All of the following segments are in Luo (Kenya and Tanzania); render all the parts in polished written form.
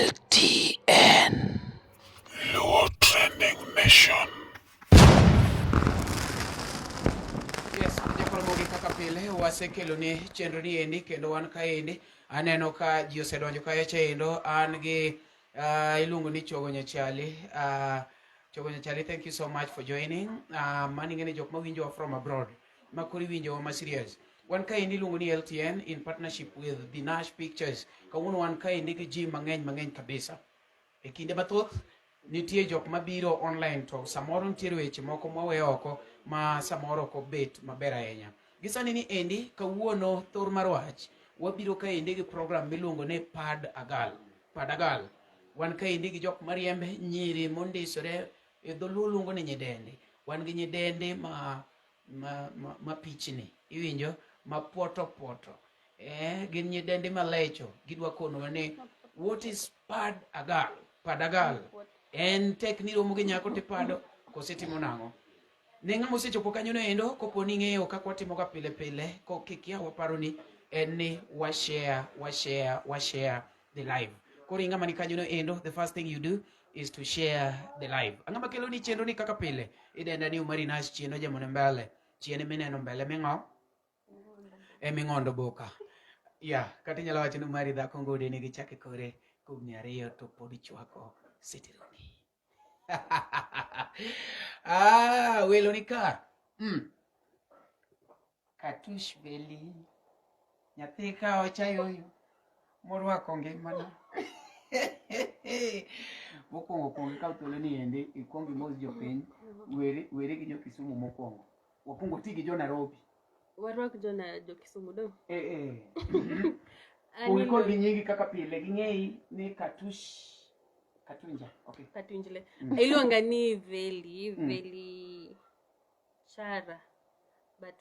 LTN. Luo Trending Nation. Yes, jakoromogi kaka pile wasekelo ni chenro ni endi kendo wan kaendi aneno ka ji osedonjo kacha endo an gi iluongo ni Chogo Nyachali. Chogo Nyachali, thank you so much for joining. Mani ng'eni jok mawinjowa from abroad ma koro iwinjowa ma serious. Wan kaendi iluongo ni LTN in partnership with Binash Pictures. Kawuono wan kaendi gi ji mang'eny mang'eny kabisa. E kinde mathoth nitie jok mabiro online to samoro nitiere weche moko mwaweyo oko ma samoro ok obet maber ahinya. Gi sani ni endi kawuono thor mar wach wabiro kaendi gi program miluongo ni Pad Agal. Pad Agal. Wan kaendi gi jok mariembe nyiri mondisore e dholuo luongo ni nyidende. Wan gi nyidende ma pichni iwinjo ma poto poto. Gin nyidende malecho gidwa konowa ni what is Pad Agal? Pad Agal en tek ni romo gi nyako tipado kose timo nang'o? Ne ng'ama osechopo kanyo no endo kopo ni ing'eyo kaka watimo ga pile pile ko kikia waparo ni en ni wa share, wa share, wa share the live. Koro ing'ama ni kanyo no endo, the first thing you do is to share the live. Ang'ama kelo ni chenro ni kaka pile idenda ni Umari Nash chien ojemone mbele chien mineno mbele ming'o eming'ondo boka. Yeah, kata inyalo wacho ni Umari dhako ngode nigi chake kore kogni ariyo to pod ichwako sitironi. Welo ni ka. Katush Beli. Nyathi ka ochayoyo morwako ngimana. Mokwongo kuong ikaw thuolo ni endi ikuong imos jopiny, weri gi jo Kisumu mokwongo. Wakwongo wati gi jo Nairobi. Warwak jo na jo Kisumu do. Kuong ikol gi nyingi kaka pile ging'eyi ni Katush Katunja. Okay. Katunjle. Iluonga ni Veli, Veli Chara, but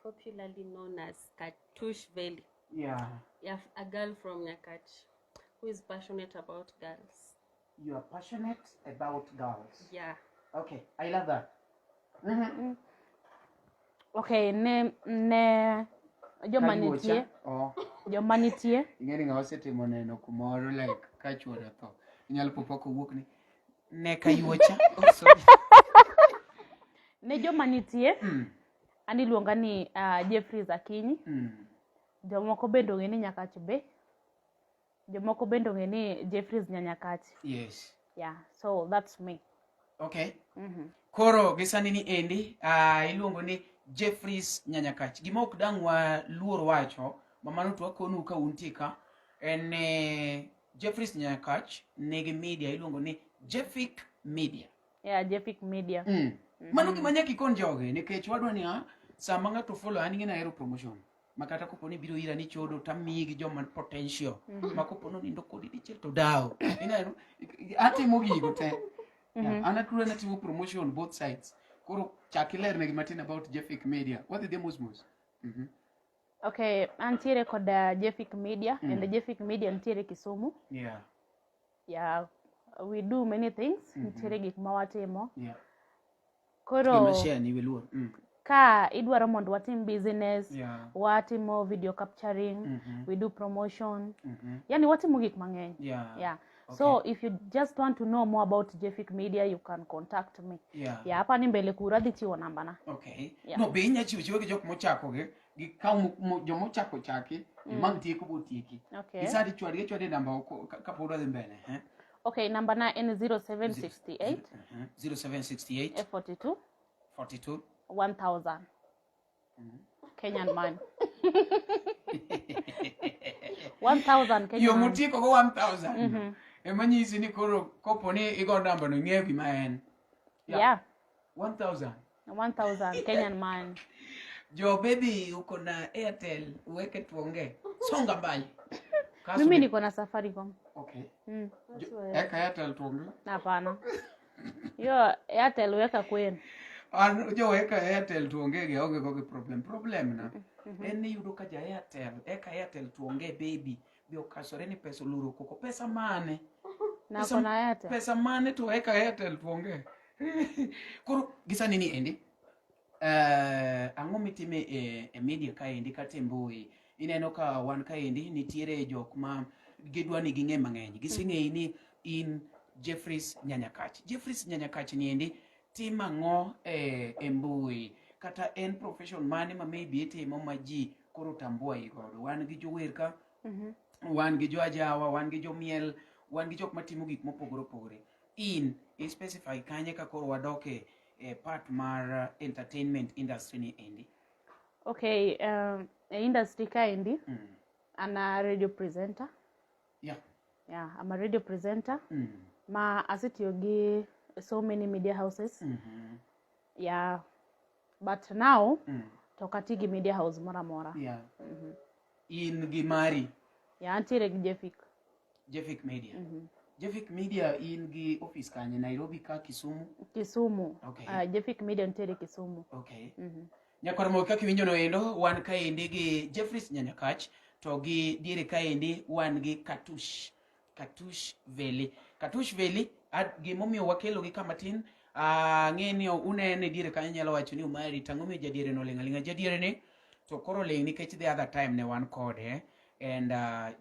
popularly known as Katush Veli. Yeah, a girl from Nyakach who is passionate about girls. You are passionate about girls. Yeah. Okay, I love that. Okay, ne joma Karibu nitie. cha. Oh. Joma nitie. Ing'eni ng'ama osetimo neno kumoro like ka chuore otho. Inyalo po pok owuok ni ne kayuocha. Oh, sorry. Ne joma nitie. An iluonga ni Jeffrey Akinyi. Jomoko bende ong'e ni Nyakach be. Jomoko bende ong'e ni Jeffrey Nyanyakach. Yes. Yeah, so that's me. Okay. Koro gi sani ni endi, iluongo ni Jeffries Nyanyakach. Gima ok dang' waluor wacho, ma mano to wakonu ka untie ka, en ni Jeffries Nyanyakach nigi media iluongo ni Jeffic Media. Yeah, Jeffic Media. Mano gima nyaka ikon jogi, nikech wadwa ni, sama ng'ato follow, an ing'e ahero promotion. Ma kata kopo ni biro ira ni chodo tamiyi gi joma potential. Ma kopo ni onindo kodi dichiel to dawo. Ineno? Atimo gigo te. Yeah, an atura natimo promotion both sides. Koro chak ilerne gi matin about Jeffic Media. Wadhi dhi mos mos. Okay, antiere kod Jeffic Media, and Jeffic Media nitiere Kisumu. Yeah, we do many things. Nitiere gik ma watimo. Koro Gima share ni wiluor. Ka idwaro mondo watim business, watimo video capturing, we do promotion. Yani watimo gik mang'eny. Yeah. So if you just want to know more about Jeffic Media, you can contact me. Yeah, hapa ni mbele kura dhi chiwo namba na. Okay. Yeah. No, be inya chiwo chiwo gi jok mochako gi, gi kaw joma ochako chaki, joma tieko bo tieki. Okay. Gisadi chwadi chwadi namba oko ka pod wadhi mbele, eh? Okay, namba na en 0768. 0768. 42. 42. 1000. Kenyan money. 1000 Kenyan Yo money. motieko go 1000. Ema nyisi ni koro kopo ni igo namba no ing'eyo gima en. Yeah. Yeah. 1000. 1000 Kenyan money. Jo baby uko na Airtel uweke tuongee. Songa mbali. Kasu Mimi ni- niko na Safaricom. Okay. Eka Airtel tuongee. Hapana. Yo Airtel weka kwenu. An jo eka Airtel tuongee gi onge go gi problem. Problem na. En ni yudo ka ja Airtel, eka Airtel tuongee baby. Bi okasore ni pesa oluro koko. Pesa mane? Na kona Airtel. Pesa mane to eka Airtel tuongee. Koro gisani ni endi. Ang'o mitime e media kaendi kata e mbui? Ineno ka wan kaendi nitiere jok ma Gidwa ni ging'e mang'eny. Giseng'eyi ni in Jeffries Nyanyakach. Jeffries Nyanyakach niendi timo ang'o e mbui? Kata en profession mane ma maybe itimo ma ji koro tambua godo? Wan gi jower ka, wan gi jo ajawa, wan gi jomiel, wan gi jok matimo gik mopogore opogore. In i specify kanye ka koro wadok e part mar entertainment industry ni endi? Okay, e industry kaendi, an a radio presenter. Yeah, I'm a radio presenter. Ma asetiyo gi so many media houses. Yeah. But now, to ok ati gi media house moro amora. In gi mari? Yeah, antiere gi Jefik. Jefik Media. Jefik Media in gi office kanye? Nairobi ka, Kisumu? Kisumu. Okay. Jefik Media nitiere Kisumu. Okay. Nyakwar Mogi, kaka iwinjo no endo, wan kaendi gi Jeffries Nyanyakach, to gi diere kaendi wan gi Katush. Katush Veli. Katush Veli, gimomiyo wakelo gi kama tin, ang'e ni unene diere kanyo nyalo wacho ni Omari, tang'o miyo jadiere no ling' aling'a. Jadiere ni to koro ling' nikech the other time ne wan kode and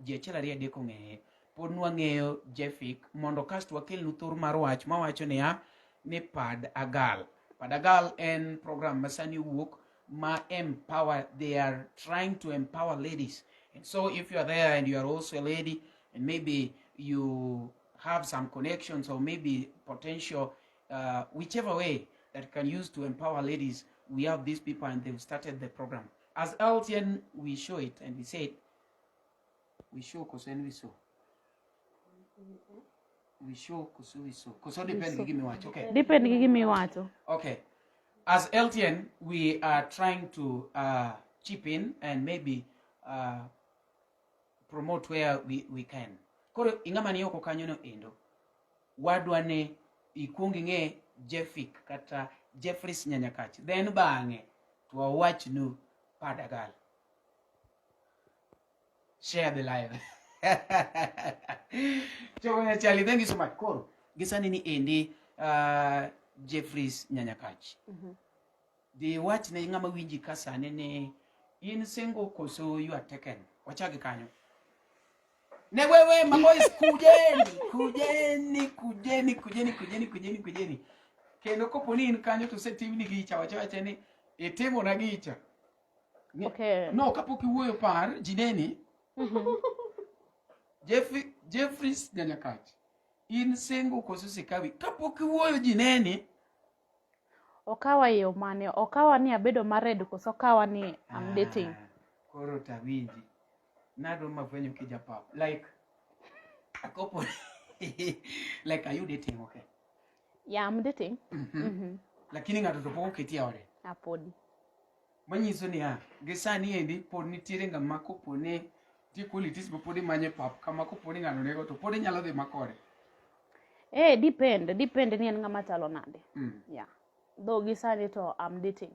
ji achiel ariyo adek ong'eye. Pod nwang'eyo Jefik mondo kasto wakelnu thor mar wach mawacho niya ni Pad Agal. Pad Agal en program ma sani wuok ma empower, they are trying to empower ladies. And so if you are there and you are also a lady and maybe you have some connections or maybe potential, whichever way that can use to empower ladies, we have these people and they've started the program. As LTN, we show it and we say it. We show koso we saw. We show koso we saw. Koso depend gi gima iwacho. Okay. Depend gi gima iwacho. Okay. As LTN, we are trying to chip in and maybe promote where we can. Koro ing'ama ni oko kanyo no endo. Wadwa ni ikuong ing'e Jefik kata Jeffries Nyanyakach. Then bang'e to wawachnu Padagal. Share the live. Chogo Charlie, thank you so much. Koro, gisani ni endi Jeffries Nyanyakach. Di wach ne ng'ama winji ka sani ni in single koso you are taken. Wachak kanyo. Ne wewe maboys, kujeni, kujeni, kujeni, kujeni, kujeni, kujeni, kujeni. Kendo kopo ni in kanyo to setimni gicha, wacha wacha ni itimo na gicha. Okay. No, kapok iwuoyo par, jineni. Jeffries Nyanyakach. In single koso sikawi? Kapok iwuoyo jineni. Okawa e yo mane? Okawa ni abedo married koso okawa ni I'm dating? Ah, koro tawinji. Nadwa mafwenyo kijapap. Like, akopo, like, are you dating? Okay. Yeah, I'm dating. Lakini ng'ato to pok oketi e ode. Apodi. Manyiso niya, gi sani endi pod nitiere ng'ama kopo ni nitie qualities ma pod imanyo e pap kama kopo ni ng'ano nego to pod inyalo dhi makode. Eh, depend ni en ng'ama chalo nade. Yeah. Though gi sani to I'm dating.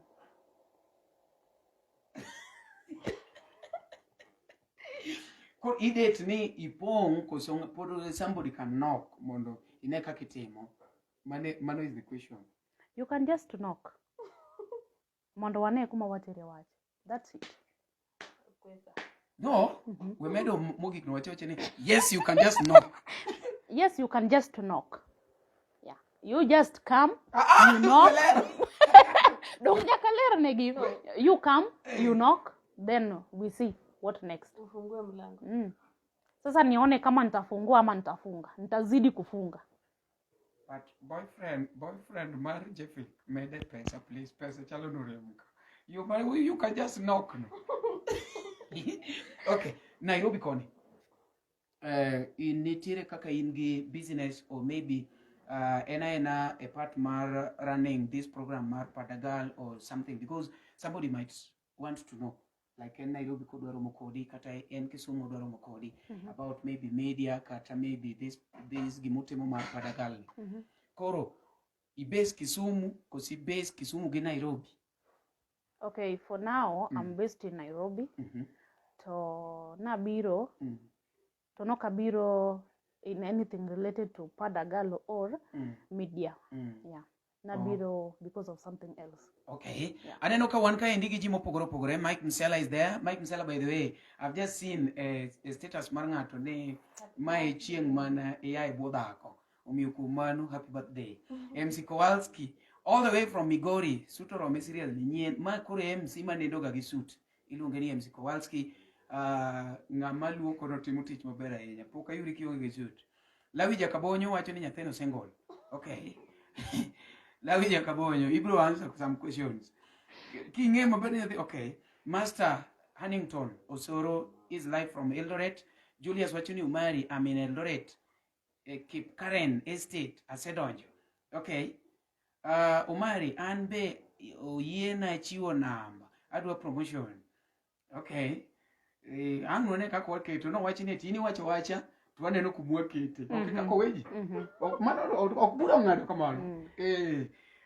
Koro idate ni ipong' koso pod somebody can knock mondo ine kaka itimo. Mano is the question. You can just knock. Mondo wane kuma watere wach. That's it. No, we medo mogik no wacho ni yes, you can just knock. Yes, you can just knock. Yeah. You just come, you knock. Dong nyaka ler negi. You come, you knock, then we see what next. Ufungue mlango. Sasa nione kama nitafungua ama nitafunga. Nitazidi kufunga. But boyfriend mar Jeffrey mede pesa please, pesa chalo noremka. You can just knock no. Okay, Nairobi koni. In nitiere kaka in gi business or maybe en aena a part mar running this program mar Padagal or something, because somebody might want to know, like en Nairobi kodwa romo kodi kata en Kisumu odwa romo kodi about maybe media kata maybe this gimutimo mar Padagal ni. Koro ibase Kisumu kosi base Kisumu gi Nairobi? Okay, for now I'm based in Nairobi. To nabiro to nokabiro in anything related to Padagal or media. Yeah. Nabiro because of something else. Okay. Yeah. Aneno ka wan kaendi gi ji mopogore opogore. Mike Msela is there. Mike Msela, by the way, I've just seen a status mar ng'ato ni mae chieng' mana ia e bwo dhako. Omiyo kuom mano, happy birthday. MC Kowalski, all the way from Migori, suit orome seriously. Nyien, ma koro MC manendoga gi suit. Iluonge ni MC Kowalski. Ng'ama luoko no timo tich maber ahinya. Pok ayudi kionge gi suit. Lawi Jakabonyo wacho ni nyathino single. Okay. Lawi Jakabonyo, ibro answer some questions. King'e maber ni nyathi, okay. Master Hannington Osoro is live from Eldoret. Julius wacho ni Umari, I'm in Eldoret. Kip Karen Estate, asedonjo. Okay. Umari, an be oyiena chiwo namba. Adwa promotion. Okay. Ang' nwane kaka waketo. Nowach ni eti in iwacho wacha to waneno kuma wakete. Ok kaka oweji. Ok, mano ok bura ong'ado kamano.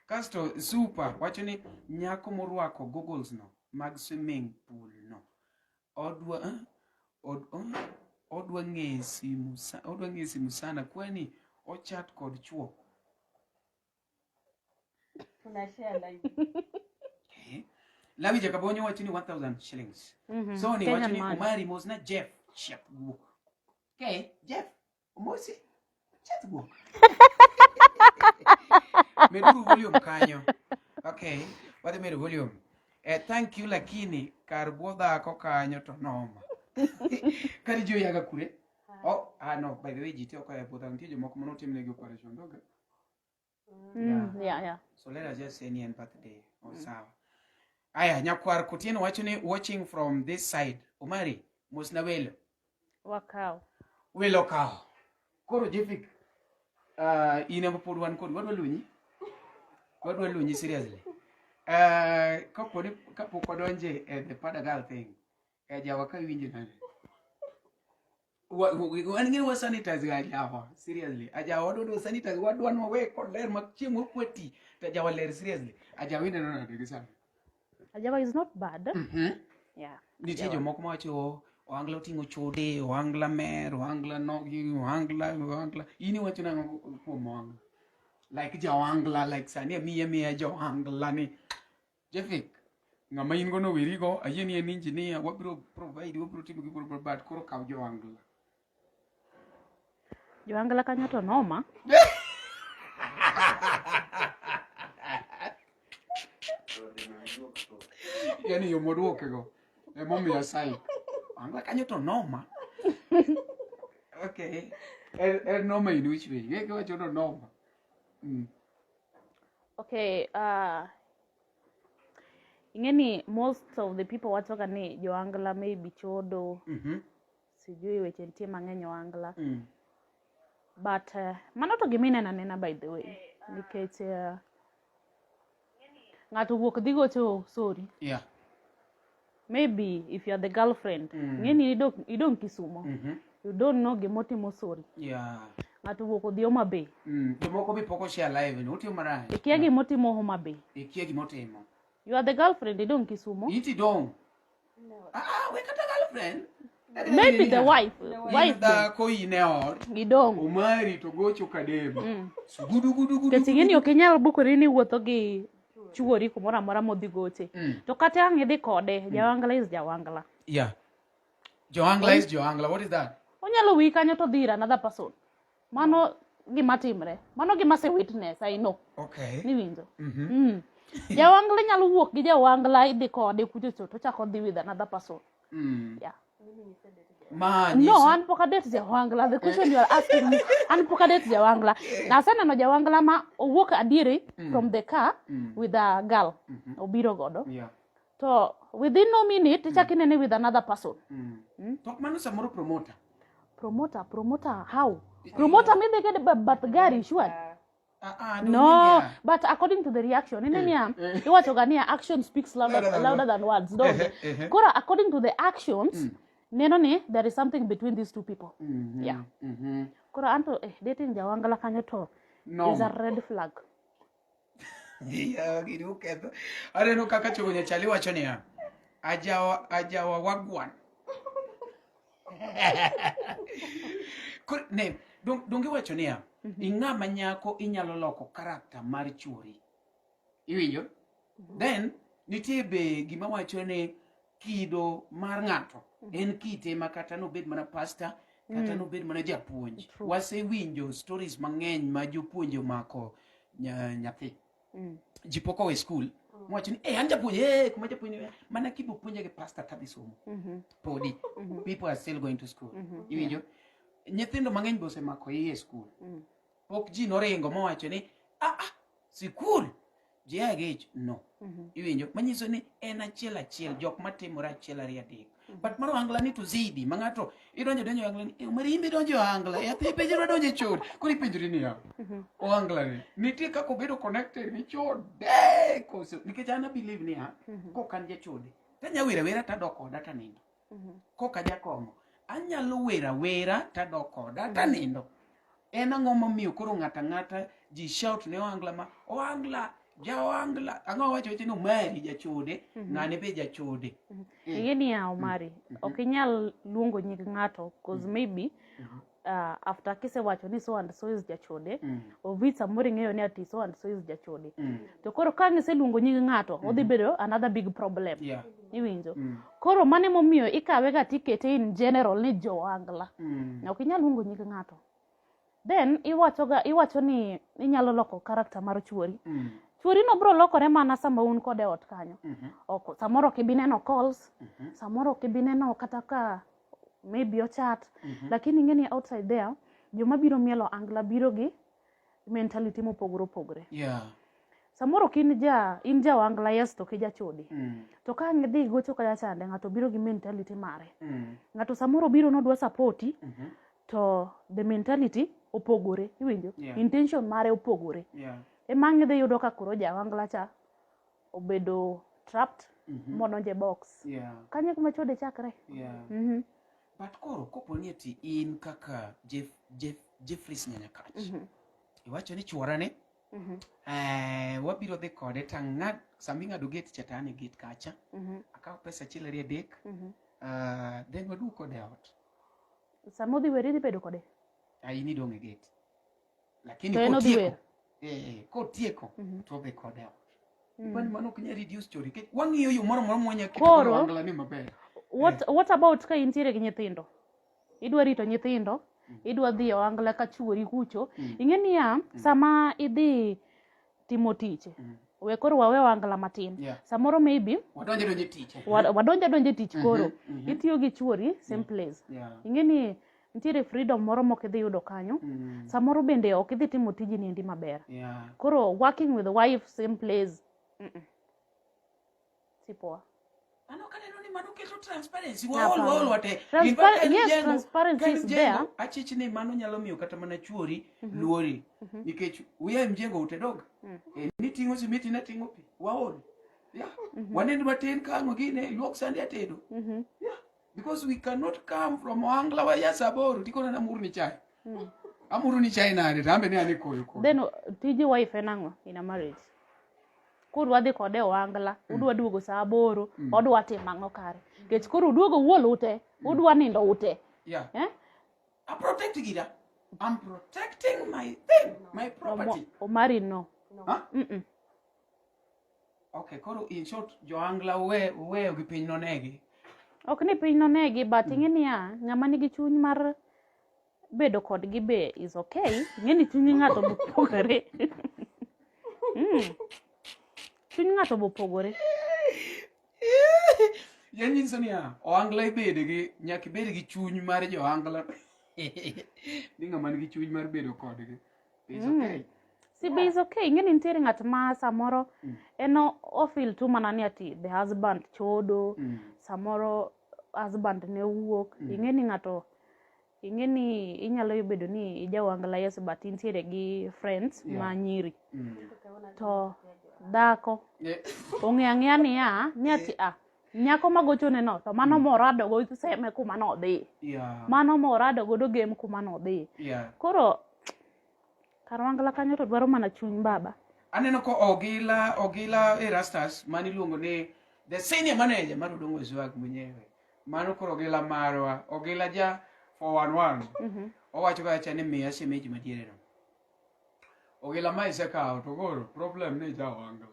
Kasto Super wacho ni nyako morwako goggles no mag swimming pool no. Odwa ng'e simu sa, odwa ng'e simu sana kwani ochat kod chuo. Tuna share live. Okay. Lawi Jakabonyo wacho ni 1000 shillings. So ni Kenyan wacho ni money. Umari mosna Jeff chiath guok. Okay, Jeff, omosi chiath guok. Meduru volume kanyo. Okay, wadhi medo volume. Thank you lakini kar bwo dhako kanyo to noma. Kari ji oyaga kure? Oh, no, by the way, ji te ok oya bwo dhako. Nitie jomoko mane otimnegi operation, donge? Yeah, yeah. So let us just say ni en birthday. Oh, sawa. Aya, Nyakwar Kotieno wacho ni watching from this side. Omari, mosna welo. Wakao. Welo kao. Koro Jefik, in ema pod wan kodi, wadwa lunyi? Wadwa lunyi seriously. Kapok wadonje e the Pada Girl thing, jawa ka iwinjo nade? Wan ng'e wa sanitize ga ajawa, seriously. Ajawa wadwa dwa sanitize, wadwa ni wawe kod ler ma chieng' wakwati, to ajawa ler seriously. Ajawa ineno nade gi sani? Ajawa is not bad. Yeah. Nitie jomoko mawacho ohangla oting'o chode, ohangla mer, ohangla nogi, ohangla, ohangla. In iwacho nang'o kuom ohangla? Like ja ohangla, like sani amiyi amiya ja ohangla ni. Jefik, ng'ama in go no werigo, ayie ni en engineer, wabiro provide, wabiro timo gimoro, but koro kaw jo ohangla. Jo ohangla kanyo to noma. Yani yo moduoke go emomiyo asai. Ohangla kanyo to noma. Okay. En noma in which way? Ng'e kiwacho no noma. Okay, ing'e ni most of the people wachoga ni jo ohangla maybe chodo. Sijui weche nitie mang'eny ohangla. But mano to gima ineno anena by the way. Nikech ng'ato wuok dhi gocho sorry. Maybe if you are the girlfriend, ng'e ni idong Kisumo. You don't know gimotimo sorry. Ng'ato wuok odhi Homa Bay. Jomoko be pok oshare live ni, utimo marach. Ikia gimotimo Homa Bay. Ikia gimotimo. You are the girlfriend, idong Kisumo. Iti dong. We kata girlfriend. Maybe the wife. In Wife. dhako in e ot. Gidong. Omari to gocho kadem. Sugudu gudu gudu. Nikech ing'e ni ok inyal bukori ni wuotho gi chuori kumoro amora modhi goche. To kata ang' idhi kode, jawangla is jawangla. Yeah. Jawangla is jawangla. What is that? Onyalo wiyi kanyo to dhi ir another person. Mano gima timre. Mano gima ase witness, I know. Okay. Niwinjo? Jawangla nyalo wuok gi jawangla idhi kode kucho cho to ochako dhi with another person. Yeah. Ma, No, nyisi. an pok adate jawangla. The question you are asking me, an pok adate jawangla. Na aseneno jawangla ma owuok adieri from the car with a girl. Obiro godo. To within no minute, ichako inene with another person. To mano samoro promoter. Promoter, promoter, how? Promoter midhi godo bath gari, sure. Don't No, mean yeah. but according to the reaction, ineno niya, iwacho ga niya, action speaks louder than words, don't it? Koro according to the actions, neno ni there is something between these two people. Yeah. Koro anto, dating jawangla kanyo to No. is a red flag. Yeah, gini uketho. Aneno kaka chogo nyachali wacho niya, ajawa wagwan. Koro, ne, donge wacho niya, ing'ama nyako inyalo loko character mar chuori. Iwinjo? Then nitie be gima wacho ni kido mar ng'ato en kite ma kata nobed mana pastor kata nobed mana japuonj. True. Wasewinjo stories mang'eny ma jopuonj omako nyathi. Ji pok owe skul mowacho ni eh, an japuonj eh, kuma japuonj ni, mana kibo puonja gi pastor tadhi somo. Podi people are still going to school. Iwinjo? Nyithindo mang'eny be osemako iye e skul. Pok ji noringo mowacho ni ah, ah, sikul ji a gi ich no. Iwinjo? Manyiso ni en achiel achiel jok matimore achiel ariyo adek. But mar ohangla ni to zaidi ma ng'ato idonjo donjo e ohangla ni eh, Omari in be idonjo e ohangla yathi penjo idwa donjo e chode. Koro ipenjori niya ohangla ni nitie kaka obedo connected gi chode koso nikech an a believe niya kok an jachode tanya wer awera tadok oda tanindo. Kok ajakong'o anyalo wer awera tadok oda tanindo. En ang'o momiyo koro ng'ato ang'ata ji shout ne ohangla ma ohangla ja ohangla ang'o wacho wacho ni Omari jachode ng'ane be jachode. Ing'e niya Omari, ok inyal luongo nying ng'ato cause maybe after kisewacho ni so and so is jachode, of which samoro ing'eyo ni ati so and so is jachode. To koro ka iseluongo nying ng'ato, odhi bedo another big problem. Iwinjo? Koro mano emomiyo ikawe ga tikete in general ni jo ohangla. Ok inyal luongo nying ng'ato. Then iwacho ga iwacho ni inyalo loko character mar chuori. Chuori no bro lokore mana sama un kode e ot kanyo. Ok, samoro ok ibi neno calls, samoro ok ibi neno kata ka maybe ochat, lakini ing'e ni outside there joma biro mielo ohangla biro gi mentality mopogore opogore. Samoro ok in ja in ja ohangla yes to ok ijachode. To ka ang' idhi gocho kacha chande ng'ato biro gi mentality mare. Ng'ato samoro biro nodwa sapoti to the mentality opogore, iwinjo? Intention mare opogore. Ema ang' idhi yudo ka koro ja ohangla cha obedo trapped modonjo e box. Kanyo e kuma chode chakre. But koro kopo ni ati in kaka Jeffries Nyanyakach iwacho ni chuora ni wabiro dhi kode to ang'ad sama ing'ado gate cha to an e gate kacha akaw pesa achiel ariyo adek then waduog kode e ot. Sama odhi wer idhi bedo kode? Ah, in idong' e gate. Lakini To en odhi kotieko wer? kotieko to odhi kode e ot. Mano mano ok nyal reduce chode nikech wang'iyo yo moro amora mwanya keto Koro- ohangla ni maber. What about ka intiere gi nyithindo? Idwa rito nyithindo, idwa dhi e ohangla ka chuori kucho. Ing'e niya, sama idhi timo tich, we koro wawe ohangla matin. Samoro maybe Wadonjo donjo e tich. wadonjo adonja e tich koro. Itiyo gi chuori same place. Ing'e ni nitiere freedom moro mok idhi yudo kanyo. Samoro bende ok idhi timo tijini endi maber. Koro working with the wife same place. Si poa. Mano kaneno ni mano keto transparency. Hapana. Waol waol wate. Yes, transparency is there. Achich ni mano nyalo miyo kata mana chuori luori. Nikech uya mjengo utedog. Niting'o simiti nating'o pi. Waol. Yeah. Wanend matin ka ang' gine luok sande atedo. Yeah. Because we cannot come from ohangla wa ya saboro tikona namuru ni chai. Amuru ni chai nade to ambe ni ane koyo koyo. Then tiji wife en ang'o in a marriage? Kudwa dhi kode e ohangla, udwa duogo saa aboro, odwa timo ang'o kare? Nikech koro uduogo uol ute, udwa nindo ute. Eh? I protect gira. I'm protecting my thing, my property. Omari no. Huh? Mm-mm. Okay, koro in short, jo-Angla uweyo gi piny nonegi. Ok ni piny nonegi, but ing'e niya, ng'ama nigi chuny mar bedo kodgi be is okay. Ing'e ni chuny ng'ato bopogore. Chuny ng'ato bopogore. Yan nyiso niya, oangla ibede gi, nyaka ibed gi chuny mar jo-Angla. Ni ng'ama nigi chuny mar bedo kodgi. Is okay. Si be is okay. Ing'e ni nitiere ng'at ma samoro en o feel tu mana ni ati the husband chodo, samoro husband ne wuok. Ing'e ni ng'ato, ing'e ni inyalo bedo ni ija oangla yes, but intiere gi friends ma nyiri. To dhako ong'eyo ang'eya niya, ni ati a nyako magochone no to mano morado go seme kuma nodhi. Mano morado godo game kuma nodhi. Koro kar oangla kanyo to dwaro mana chuny baba. Aneno ko Ogila Erastus mani iluongo ni the senior manager mar Odongo Zwag mwenyewe. Mano koro Ogila marwa, Ogila ja 411. Owacho kacha ni miya shemeji madiere no. Ogila ma isekawo to koro problem ni ja oangla.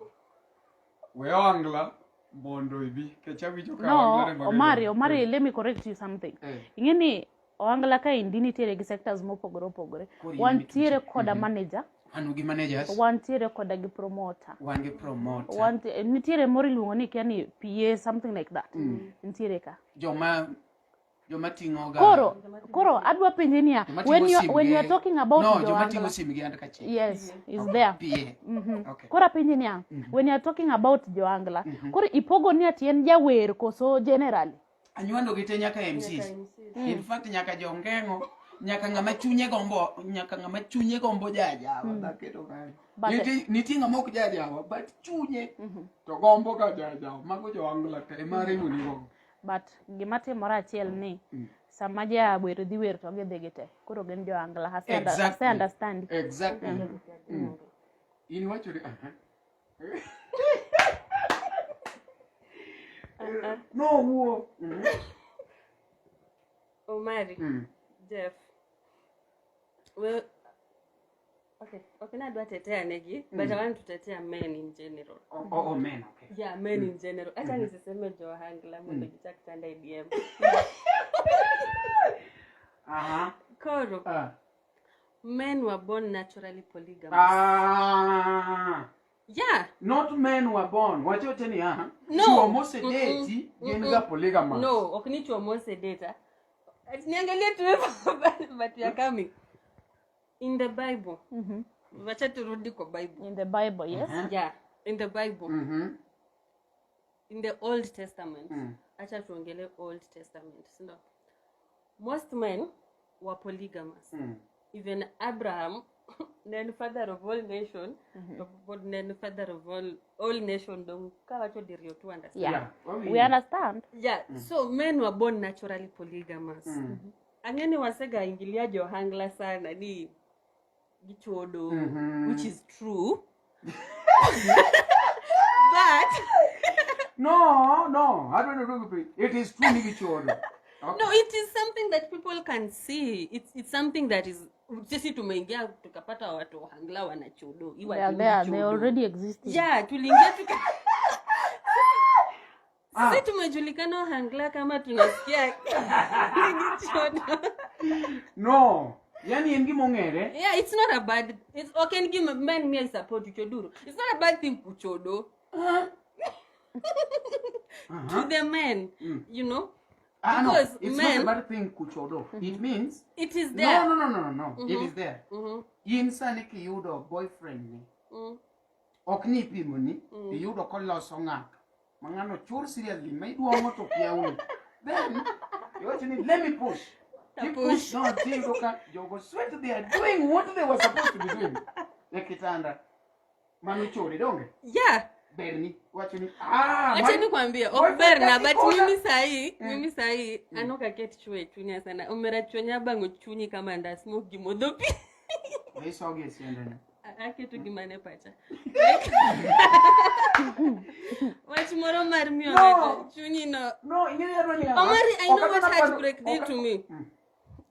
We ohangla mondo ibi. Kech awinjo ka No, ohangla ne Omari, Omari, let me correct you something. Ing'e ni ohangla kaendi nitiere gi sectors mopogore opogore. Koro in Wantiere mituche. koda manager, Wan gi managers, wantiere koda gi promoter. wan gi promoter. Nitiere moro iluongo ni kia ni PA something like that. Nitiere ka. Joma ting'o ga Koro adwa penje niya, joma ting'o sim when you are gi- talking about No, joma jo-Angla- ting'o sim gi and kachiel. Yes, is Okay, there. PA. Okay. Koro apenje niya, when you are talking about jo-Angla, koro ipogo ni ati en jawer koso generally? Anywando gi te nyaka MCs. In fact nyaka jongeng'o, nyaka ng'ama chunye gombo, nyaka ng'ama chunye gombo jajawa dhaketo kanyo. But- Nitie ng'ama ok jajawa but chunye to gombo ga jajawa. Mago jo-Angla te ema riwo ni go. But gima timore achiel ni sama jawer dhi wer to gidhi gi te. Koro gin jo-Angla. Ase understand. Exactly. In iwacho ni aha. No wuo. Omari, Jeff. Well, okay, nadwa tetea negi, but I want to tetea men in general. Oh, men, okay. Yeah, men in general. Acha nisiseme jo-Ohangla mondo gichak chanda e DM. Aha. Koro, Ah. men were born naturally polygamous. Ah. Yeah. Not men were born. Wachoche ni aha. No. Chuo mosedeti gin ga polygamous. No, ok ni chuo mosedeta. Ati niangalie tu hivyo, but we are coming. In the Bible. Wacha turudi kwa Bible. In the Bible, yes. Yeah, in the Bible. In the Old Testament. Acha tuongele Old Testament, si ndio? Most men were polygamous. Even Abraham, then father of all nation, then father of all nation, dong kawacho diriyo to understand. Yeah. Yeah. Wawinjo. We understand. Yeah, so men were born naturally polygamous. Ang'eni wasega ingilia johangla sana ni gichodo, which is true. But No, I don't know. It is true ni gichodo. Okay. No, it is something that people can see. It's something that is sisi tumeingia tukapata watu ohangla wanachodo. Iwa They are tu there, they chodo. already existing. Yeah, tuliingia tuka Sisi tumejulikana ohangla kama tunasikia gichodo. No. Yani en gima ong'ere. Yeah, it's not a bad, it's okay, en gima men me I support uchoduro. It's not a bad thing kuchodo. To the men, you know? Ah, no. Because It's men, not a bad thing kuchodo. It means it is there. No. It is there. In sani kiyudo boyfriend ni. Ok ni ipimo ni, iyudo koloso ng'ato. Ma ng'ano chur seriously, ma iduong'o to kiauni. Then, iwacho ni let me push. Ti push, no, tiyudo ka jogo sweat they are doing what they were supposed to be doing. E kitanda. Mano chore, donge? Yeah. Berni. Wacho ni, ah, Wacha nikwambie, ok boyfriend berna, but akikona. mimi sahi, an ok aket chwo e chunya sana. Omera chwo nya bang'o chunyi kama ndas mok gimodho pi. Be isogi e siendene. Aketo gima ne pacha. Wach moro mar miyo No. ng'ato chunyi no. No, ing'e ni adwa ni Omari, I know ok what adwa heartbreak did ok- to me.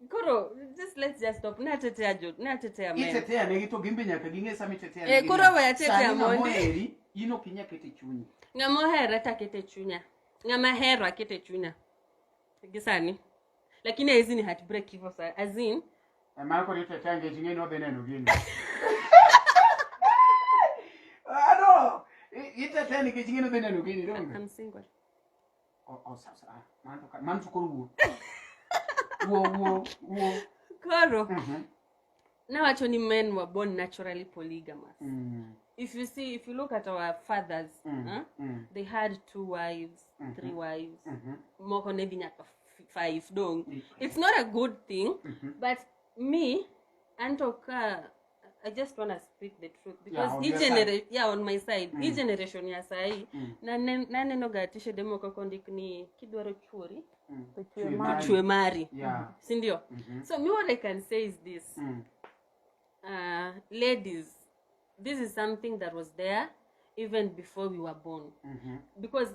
Koro, just let's just stop. Natetea jo, natetea men. Itetea negi to gin be nyaka ging'e sama itetea Eh, negi koro ni. we atetea Sani ng'ama mondi. oheri, in ok inyal keto e chunyi. Ng'ama ohera to aketo e chunya. Ng'ama ahero aketo e chunya. Gi sani. Lakini haizi ni heartbreak hivyo sa. As in, Eh, mano koro itetea nikech ing'e ni odhi neno gini. Ah, no. Itetea nikech ing'e ni odhi neno gini, donge? I'm single. Oh, sa, sa, ah, mano to koro wuo. Wuo, wuo, wuo. Koro, nawacho ni men were born naturally polygamous. If you see, if you look at our fathers, huh? They had 2 wives, 3 wives, moko ne dhi nyaka 5 dong. It's not a good thing, but me, anto ka, I just want to speak the truth because Yeah, on each your side. yeah, on my side, each generation ya sahi, naneno ga tishe moko kondik ni kidwaro chuori, To chwe mari. chwe mari. Yeah. Si ndio? So me what I can say is this. Ladies, this is something that was there even before we were born. Because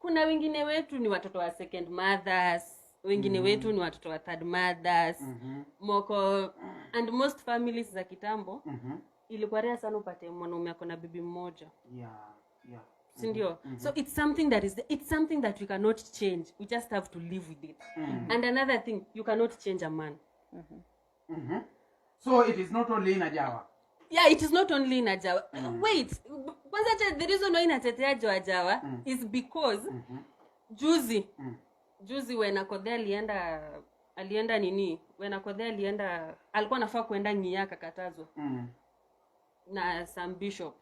kuna wengine wetu ni watoto wa second mothers, wengine wetu ni watoto wa third mothers. Moko, and most families za kitambo, ilikuwa rare sana upate mwanaume ako na bibi mmoja. Yeah, yeah. Sindio? So it's something that is it's something that we cannot change. We just have to live with it. And another thing, you cannot change a man. So it is not only in Ajawa. Yeah, it is not only in Ajawa. Wait, kwanza the reason why natetea jo Ajawa is because juzi juzi when Akodhe alienda nini, when Akodhe alienda, alikuwa anafaa kuenda Ng'iya, akakatazwa na some bishop.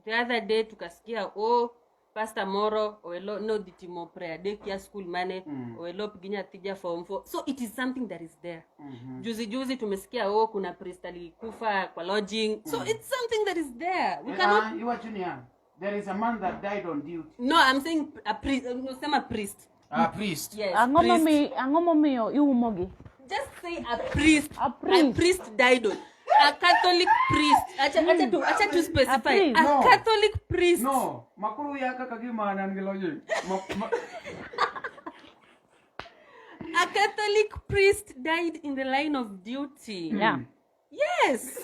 The other day tukasikia, oh, pastor moro owelo nodhi timo prayer dek ya school mane oelop gi nyathi ja form 4. So it is something that is there. Juzi juzi tumesikia, oh, kuna priest alikufa kwa lodging. So it's something that is there. We cannot Ah, iwacho niya, there is a man that died on duty. No, I'm saying a priest. No, sema priest. A priest. Yes. Ang'o Priest. Ang'o momiyo iumogi? Just say a priest. A priest. A priest died on a Catholic priest. Acha tu specify. A priest. A No. Catholic priest. No, makuru ya kaka gima an gi lodging. A Catholic priest died in the line of duty. Yes.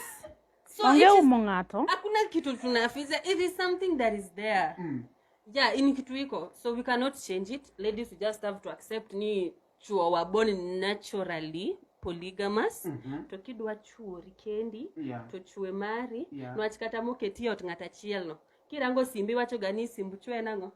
So Onge it is, umo ng'ato. Hakuna kitu tunaficha. It is something that is there. Yeah, in kitu iko. So we cannot change it. Ladies, we just have to accept ni chuo were born naturally polygamous. To kidwa chuori kendi, to chwe mari, nwach kata moketi e ot ng'at achiel no. Kirango simbi wacho ga ni simb chwe nang'o?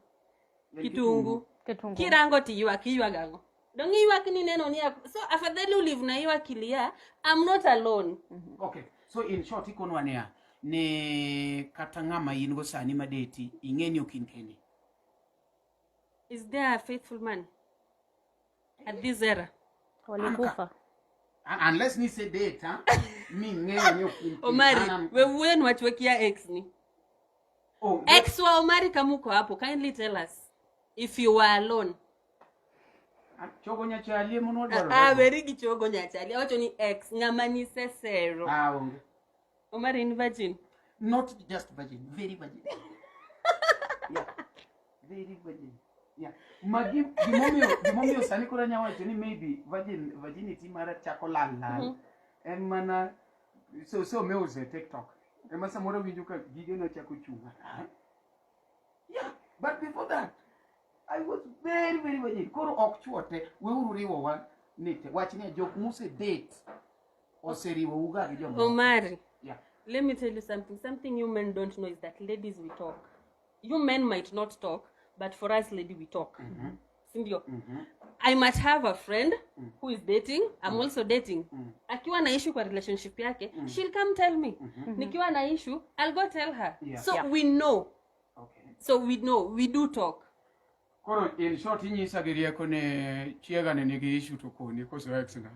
Kitungu. Kitungu. Kirango to ywak, iywag ang'o? Dong ywak ni neno ni so afadhali ulive na hiyo akili ya I'm not alone. Okay. So in short ikonwa niya, ni kata ng'ama in go sani madeti, ing'e ni ok in kendi. Is there a faithful man at this era? Walikufa. Unless ni se date, ha? Mi ng'eyo ni ok in kendi. Omari, we wuoyo nwach wekia ex ni. Oh, Ex wa Omari, kama uko hapo, kindly tell us if you were alone. Ah, chogo nyachalie mono wadwaro. Ah, weri gi chogo nyachali. Awacho ni ex, ng'ama nisesero. Ah, onge. Omari in virgin. Not just virgin, very virgin. Yeah. Very virgin. Yeah. Magi gimomiyo sani koro anya wacho ni maybe virginity mara chako lal lal. En mana so meuse TikTok. Ema samoro winjo ka gige nochako chung'. Ah. Yeah, but before that I was very very virgin. Koro ok chuo te, weuru riwowa ni te. Wach ni jok muse date oseriwou ga gi jomoko. Omari, Yeah. let me tell you something. Something you men don't know is that ladies, we talk. You men might not talk, but for us lady, we talk. Sindio? I might have a friend who is dating. I'm also dating. Akiwa na issue kwa relationship yake, she'll come tell me. Nikiwa na issue, I'll go tell her. So we know. So we know. We do talk. Koro in short inyisa gi rieko ne chiega ne nigi issue to koni koso ex na.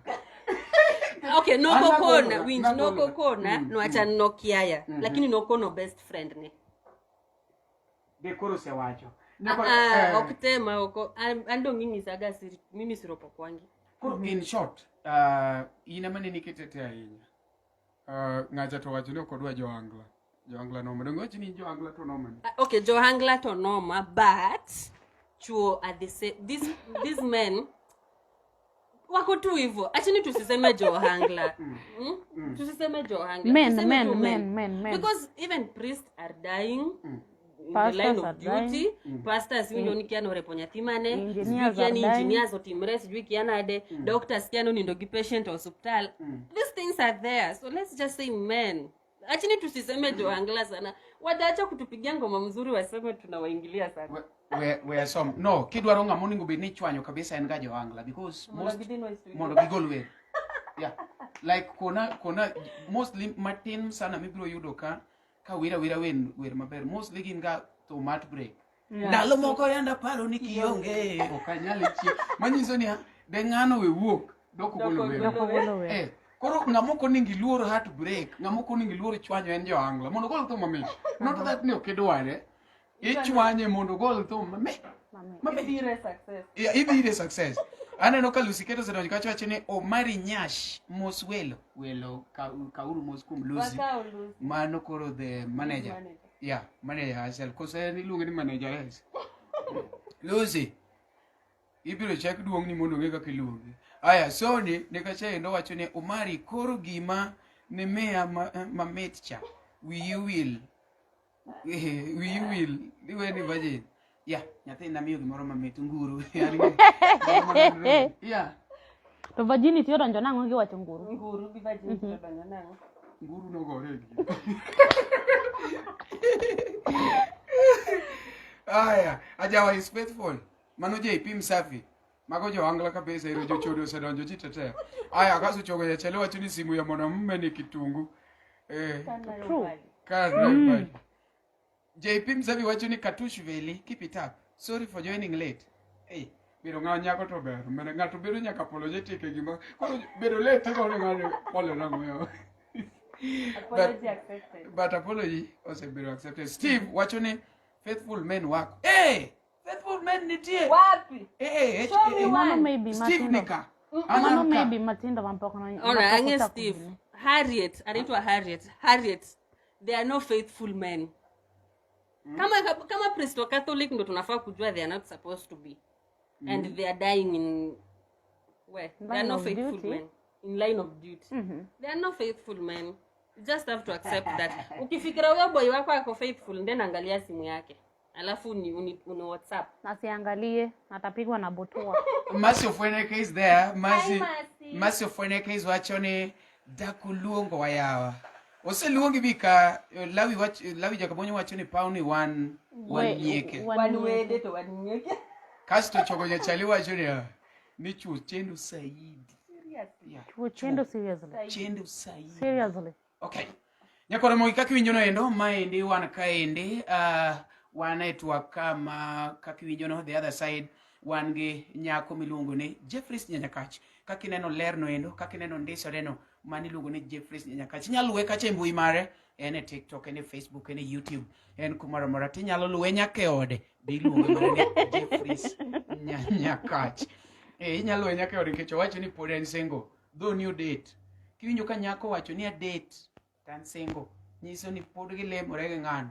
Okay, no An kokona, nagolo- winj, no nagolo. kokona, no acha nokiaya, lakini nokono best friend ne. De koro osewacho. Ah, ah, ok tema oko. An dong inyisaga siri, mimi siropokwangi. Koro in short, in ema ne niketete ahinya. Ng'acha to wacho ni ok odwa johangla. Johangla noma. Donge wacho ni johangla to noma ni? Ah, okay, johangla to noma, but chuo are the same. These men wako tu hivyo. Achini tusiseme johangla. Tusiseme johangla. Men, Tuseme men, tu men, men, men. Because even priests are dying in the Pastors line of are dying. duty. Pastors winjo ni kia norepo nyathi mane, Engineers sijui kia are ni dying. engineers otimre, sijui kia nade, doctors kia nonindo gi patient e osuptal. These things are there. So let's just say men. Achini tusiseme johangla sana. Wataacha kutupigia ngoma mzuri waseme tunawaingilia sana. We som. No, kidwaro ng'ama onego bed ni ichwanyo kabisa en ga johangla because Mondo most gidhi e studio. mondo gigol wer. Yeah. Like kona mostly matin sana mibiro yudo ka wira wira wer maber. Mostly gin ga thum heartbreak. Ndalo moko yanda paro ni kionge ok anyal chie. Manyiso ni de ng'ano we wuok dok ogolo wer. Dok ogolo wer. Eh, koro ng'ama ok onego iluor heartbreak, ng'ama ok onego iluor chwanyo en johangla mondo ogol thum mamit. Not that ni ok idware. Ichwanye mondo ogol thum mamit. Mamit. Ibire success. Yeah, ibire success. Aneno ka Lucy Keto osedonjo kacha wacho ni Omari Nyash mos welo. Welo kauru mos kuom Lucy. Wakao Lucy. Mano koro the manager. Manager. Yeah, manager herself. Koso en iluonge ni manager S. Lucy. Ibiro chak duong' ni mondo ong'e kaka iluonge. Aya, Sony ne kacha endo wacho ni Omari koro gima ne miya mamit cha. Wiyi wil. Wiyi wil, iwe ni virgin. Yeah, nyathi namiyo gimoro mamit nguru. An gi- Yeah. To virginity odonjo nang'o giwacho nguru? Nguru gi virginity odonjo nang'o? Nguru nogore e gino. Aya, Ajawa is faithful. Mano JP Msafi. Mago jo Angla kabisa ero jochode osedonjo ji tetea. Aya, kaso chogo jachele wacho ni simu ya mwanamume ni kitungu. Eh, True. ka JP Msafi wacho ni Katush Veli, keep it up. Sorry for joining late. Hey, bedo ng'a nyako to ber. Mene ng'ato bedo nyaka apologetic e gima. Koro bedo late koro ng'ato pole nang'o yo. Apology accepted. But apology osebedo accepted. Steve wacho ni faithful men work. Hey, faithful men nitie. Wapi? Eh, eh, Show me eh, one. Mano maybe Steve matindo. nika. Mano Anan ka. maybe matindo mapok no. All right, mapok ang'e ochako Steve. gine. Harriet, anaitwa Harriet. Harriet, they are no faithful men. Kama kama priest wa Catholic ndo tunafaa kujua they are not supposed to be. And they are dying in where? They are Line no of faithful duty. men. In line of duty. They are no faithful men. You just have to accept that. Ukifikira huyo boy wako ako faithful, then angalia simu yake. Alafu ni uni WhatsApp. Nasiangalie, atapigwa na botoa. Mercy Ofweneke is there. Mercy, Hi, Mercy. Mercy Ofweneke is wacho ni dakuluongo wayawa. Oseluongi bi ka Lawi wach Lawi Jakabonyo wacho ni paw ni wan wan nyieke. Wan wede to wan nyieke. Kasto chogo jachali wacho ni ah, ni chuo chendo saidi. Seriously. Yeah. Chuo chendo seriously. Chendo saidi. Seriously. Okay. Nyakoro mogi kaka iwinjo no endo, maendi wan kaendi, wan e twak kama kaka iwinjo no, the other side, wan gi nyako miluongo ni Jeffries Nyanyakach. Kaka ineno ler no endo, kaka ineno ndisore no, mano iluongo ni Jeffries Nyanyakach. Inyalo luwe kacha e mbui mare, en e TikTok, en e Facebook, en e YouTube, en kumoro amora. Tinyalo luwe nyaka e ode, be iluonge mana ni Jeffries Nyanyakach. Eh, inyalo luwe nyaka e ode nikech owacho ni pod en single, though ni odate. Kiwinjo ka nyako wacho ni adate, to an single, nyiso ni pod gilemore gi ng'ano.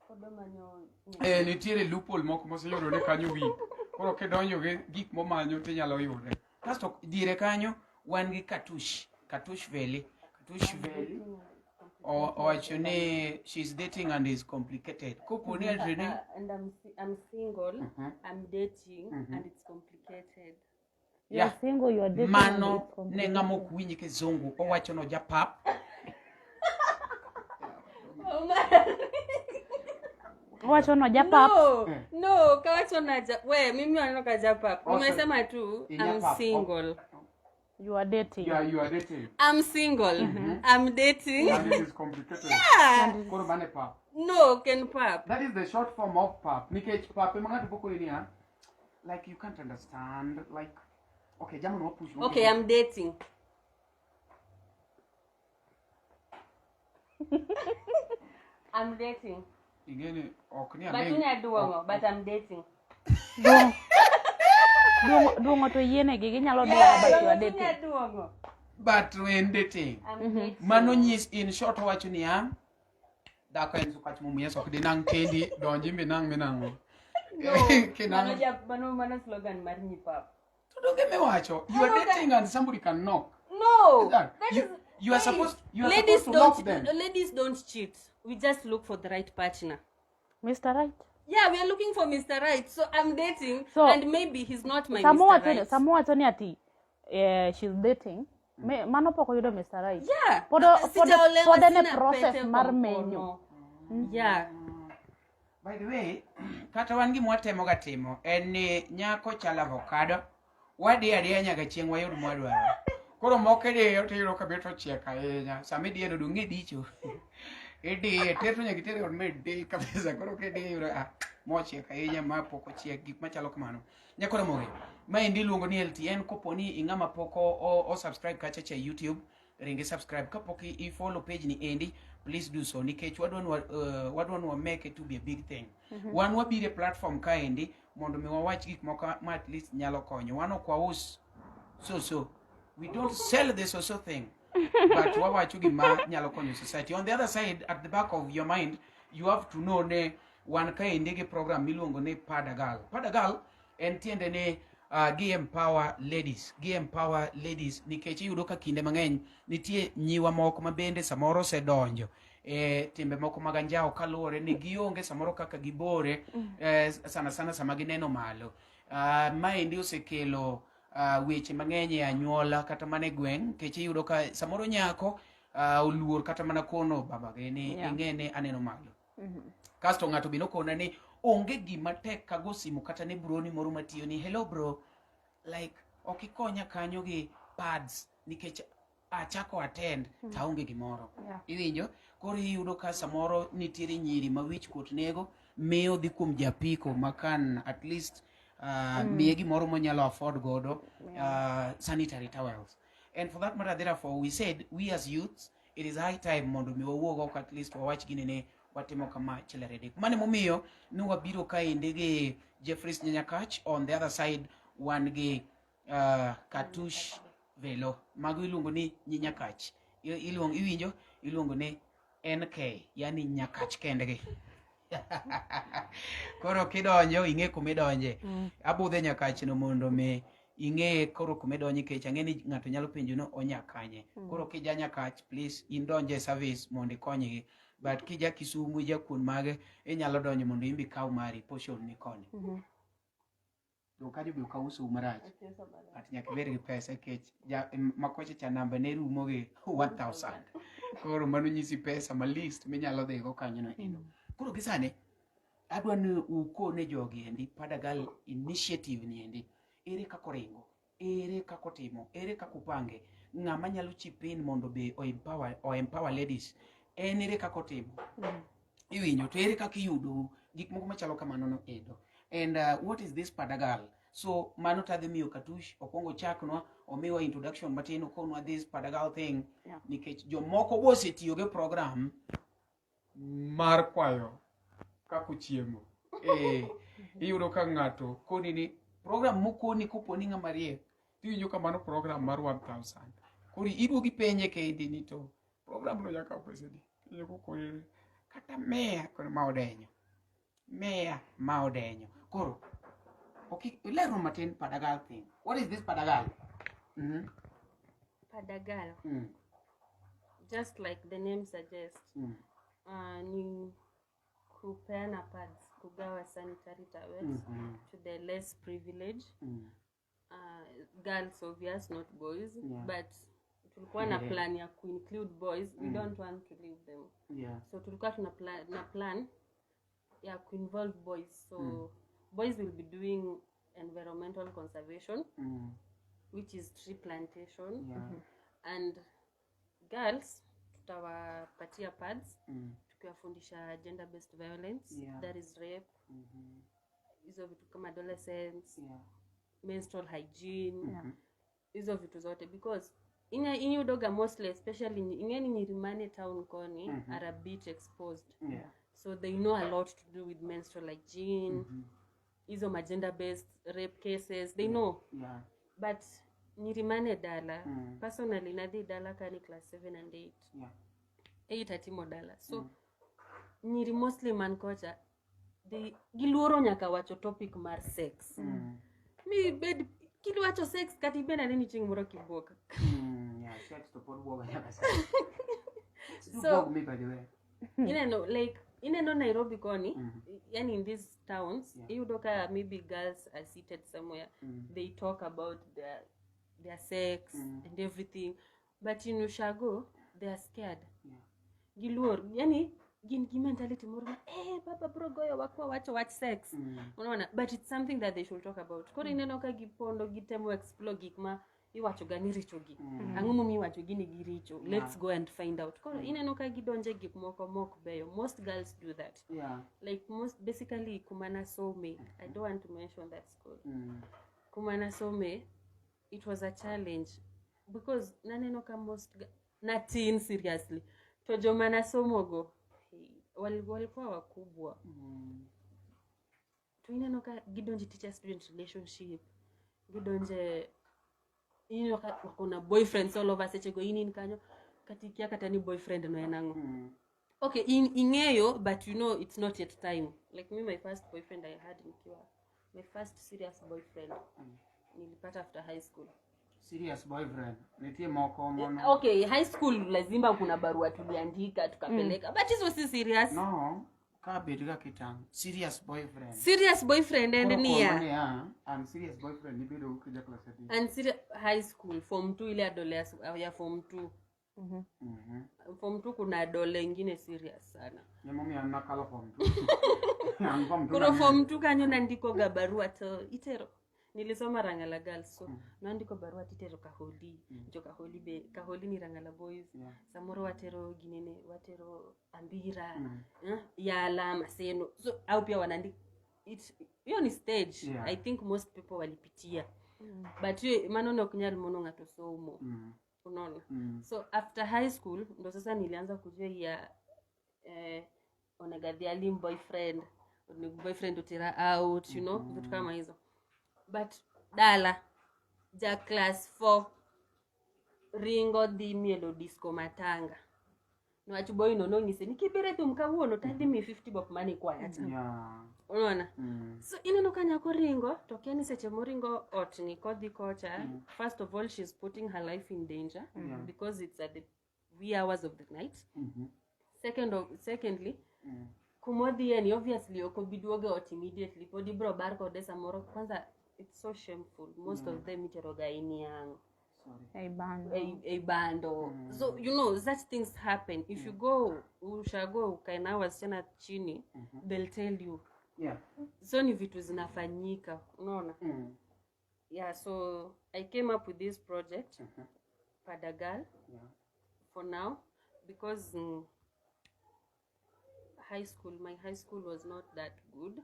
Pod omanyo Eh, nitiere loophole moko moseyudore kanyo weak. Koro kidonjo gi gik momanyo tinyalo yude. Kasto diere kanyo wan gi Katush, Katush Veli. Katush Veli owacho ni she's dating and is complicated. Kopo ni ati ni And I'm single, I'm dating, and it's complicated. You are Yeah. single, you are dating. and mano it's ne complicated. ng'ama ok winj kizungu owacho no japap. Oh my. Owacho no japap. No, no, kawacho na ja, we mimi waneno ka japap. Also, Nimesema tu I'm inyapap. single. You are dating. Yeah, you are dating. I'm single. I'm dating. And it is complicated. Yeah. Koro mane pap. No, ken pap. That is the short form of pap. Nikech pap ema ng'ato pok ong'eyo niya, like you can't understand like okay, jamani wapush. Okay, I'm dating. I'm dating. Ingeni ok ni But ang'e- unya duong'o, but I'm dating. Duong'o to yienegi ginyalo duong'o but you are Duong'o dating. unya duong'o. But en dating. I'm dating. Mano nyis in short owacho niya, dhako en sukach mumuya ok dinang' kendi donji minang' minang'o. No, Kinang' mano mano slogan mar nyipap. To donge miwacho, you are dating and somebody can knock. No, That- that you, is you are wait. supposed you are Ladies supposed to lock don't them. ladies don't cheat. We just look for the right partner. Mr. Right. Yeah, we are looking for Mr. Right. So I'm dating, So, and maybe he's not my Samo Mr. wacho Right. samo wacho ni ati she's dating. Mano pok oyudo Mr. Right. Yeah. Pod Sijaolewa, pod en e sina process pete mar kwa menyo. mkono. Yeah. By the way, kata wan gima watemoga timo en ni nyako chal avocado, wadiyo adiya nyaka chieng' wayud mwadwaro. Koro moko idiyo tiyudo ka bet ochiek ahinya. Sama idiye no dong' idicho. Idiye, ter to nyaka iter e ot ma idi kabisa. Koro kidiye iyudo ah, mochiek ahinya, ma pok ochiek, gik machalo kamano. Nyako Ramogi, maendi iluongo ni LTN kopo ni ing'ama pok o subscribe kacha cha YouTube, ringi subscribe. Kapok i follow page ni endi, please do so nikech wadwa ni wa make it to be a big thing. Wan wabiro e platform kaendi mondo mi wawach gik moko ma at least nyalo konyo. Wan ok waus so so. We don't sell the so so thing. But wawacho gima nyalo konyo society. On the other side, at the back of your mind, you have to know ne wan kaendi gi program miluongo ni Padagal. Padagal en tiende ni Gi empower ladies, gi empower ladies nikech iyudo ka kinde mang'eny nitie nyiwa moko ma bende samoro osedonjo e timbe moko mag anjawo kaluwore ni gionge samoro kaka gibore, sana sana sama gineno malo. Maendi osekelo weche mang'eny e anyuola kata mana e gweng', nikech iyudo ka samoro nyako oluor kata mana kono babagi ni ing'e ni aneno malo. Kasto ng'ato be nokona ni onge gima tek ka go simu kata ne broni moro matiyo ni, "Hello bro, like ok ikonya kanyo gi pads nikech achako attend to aonge gimoro." Iwinjo? Koro iyudo ka samoro nitiere nyiri ma wich kuot nego miyo dhi kuom japiko ma kan at least miye gimoro monyalo afford godo sanitary towels. And for that matter, therefore, we said we as youths, it is high time mondo mi wawuog oko, at least wawach gini ni watimo kama achiel, ariyo, adek. Mano emomiyo ne wabiro kaendi gi Jeffries Nyanyakach, on the other side wan gi Katush Velo. Mago iluongo ni Nyinyakach. Iluongo, iwinjo? Iluongo ni NK, yani Nyakach kendgi. Koro kidonjo ing'e kuma idonje. Abudhe Nyakach no mondo mi ing'e koro kuma idonje, nikech ang'e ni ng'ato nyalo penjo ni onya kanye. Koro kija Nyakach, please in donje e service mondo ikonygi. But kija Kisumu, ija kuon mage, inyalo donjo mondo in be ikaw mari portion ni koni. To kanyo be ok ausou marach. But nyaka ibed gi pesa nikech makocha cha namba ne rumo gi 1000. Koro mano nyisi pesa ma least minyalo dhigo kanyo no endo. Koro gi sani adwa ni ukone jogi endi Padagal initiative ni endi ere kaka oringo, ere kaka otimo, ere kaka upange, ng'ama nyalo chip in mondo be o empower ladies, en ere kaka otimo, iwinjo? To ere kaka iyudo gik moko machalo kamano no endo, and what is this Padagal? So mano tadhi miyo Katush okwongo chaknwa omiwa introduction matin, okonwa this Padagal thing, nikech jomoko bo osetiyo gi program mar kwayo kako chiemo. Iyudo ka ng'ato koni ni program mokoni kopo ni ng'ama riek, tiwinjo ka mano program mar 1000. Koro iduogi penje kendi ni to program no nyaka pesa di? Iwinjo kokoni kata mia. Koro ma odenyo mia ma odenyo. Koro ok ilerno matin Padagal thing. What is this Padagal? Padagal, just like the name suggests, ni kupeana pads, kugawa sanitary towels to the less privileged girls, obvious, not boys, but tulikuwa na plan ya kuinclude boys. We don't want to leave them. So tulikuwa tuna plan, na plan ya kuinvolve boys. So boys will be doing environmental conservation, which is tree plantation, and girls tutawapatia pads, tukiwafundisha gender based violence, that is rape, hizo vitu kama adolescence, menstrual hygiene, hizo vitu zote, because inyudoga mostly, especially ing'eni nyiri mane town koni are a bit exposed, so they know a lot to do with menstrual hygiene, hizo ma gender based rape cases they know, but nyiri mane dala, personally nadhi dala kani class 7 and 8, 8 atimo dala. So nyiri mostly man kocha, they giluoro nyaka wacho topic mar sex. Mi bed kiwacho sex kata ibed ane ni chieng' moro kibuok. Yeah, sex to pod buoga nyaka sani. Do So- bug me, by the way. Ineno, like ineno Nairobi koni, yani in these towns, iyudo ka maybe girls are seated somewhere, they talk about their sex and everything, but in ushago they are scared. Giluor, yani gin gi mentality moro ma baba bro goyo wakwa wacho wach sex. Unaona? But it's something that they should talk about. Koro ineno ka gipondo, gitemo explore gik ma iwacho ga ni richo gi. Ang'o momiyo iwacho gini giricho? Let's go and find out. Koro ineno ka gidonje gik moko mok beyo. Most girls do that. Like most, basically kuma nasome, I don't want to mention that school, kuma nasome, it was a challenge because naneno ka most natin seriously, to joma nasomogo, hey, walikuwa wakubwa, to ineno ka gidonje teacher student relationship, gidonje, ineno ka wako na boyfriends all over. Sechego in kanyo kata ikia kata ni boyfriend no en ang'o. Okay, ing'eyo, but you know it's not yet time. Like me, my first boyfriend I had nikiwa, my first serious boyfriend. Nilipata after high school. Serious boyfriend. Nitie moko mono. Okay, high school lazima kuna barua tuliandika tukapeleka. But hizo si serious. No, ka bed ga kitang. Serious boyfriend. Serious boyfriend and Koro niya. kono niya, I'm serious boyfriend nibedo go kija class adi. And serious high school form 2 ile adole ya form 2. Form 2 kuna adole ingine serious sana. Emomiyo an nakalo form 2. An form 2. Koro form 2 kanyo nandiko ga barua to itero. Nilisoma Rangala Girls so nandiko barua titero Kaholi. Jo Kaholi be Kaholi ni Rangala Boys. Yeah. Samoro watero ginene watero Ambira Yala Maseno. So au pia wanaandika it hiyo ni stage. Yeah. I think most people walipitia. But hiyo mano ne ok nyal mono ng'ato somo. Unaona? So after high school ndo sasa nilianza kujua ya onegadhi boyfriend, onego boyfriend otera out, you know, vitu kama hizo. But dala ja class 4 ringo dhi mielo disco matanga. Niwach boy no nonyise ni kibiro e thum kawuono to adhi miyi 50 bob mane kwaya cha. Yeah. Unaona? So ineno ka nyako ringo to kia ni seche moringo ot ni kodhi kocha, first of all she's putting her life in danger because it's at the wee hours of the night. Secondly, kumodhiye ni obviously ok obi duogo e ot immediately, pod ibro bar kode samoro. Kwanza it's so shameful. Most of them itero ga e niang'. Sorry. Ei bando. Ei bando. So you know such things happen. If you go ushago ukae nao wasichana chini, they'll tell you. So ni vitu zinafanyika, unaona? Yeah, so I came up with this project, Padagal, for now, because high school, my high school was not that good.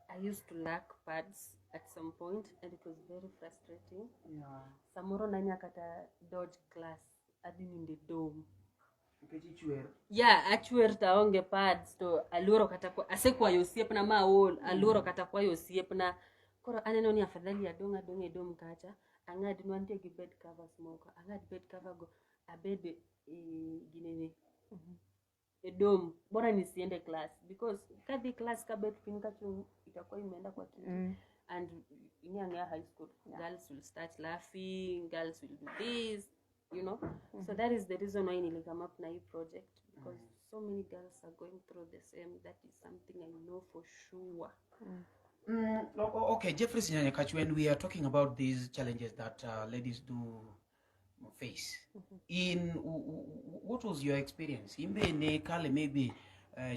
I used to lack pads at some point and it was very frustrating. Samoro nanya kata dodge class, adhi nindo e dorm. Nikech ichwer. Yeah, achwer to aonge pads to aluoro kata asekwayo osiepna ma aol, aluoro kata kwayo osiepna. Koro aneno ni afadhali adong' adong' e dorm kacha, ang'ad nwantie gi bed covers moko, ang'ad bed cover go, abed e ginene e dorm, bora nisiende class because kadhi class kabet piny kachung' itakuwa imeenda kwa kiti. And ing'e ang'eya high school, girls will start laughing, girls will do this, you know. So that is the reason why nili come up na hii project, because so many girls are going through the same. That is something I know for sure. Okay, Jeffrey Nyanya, when we are talking about these challenges that ladies do face, in what was your experience? Imbe ne kale maybe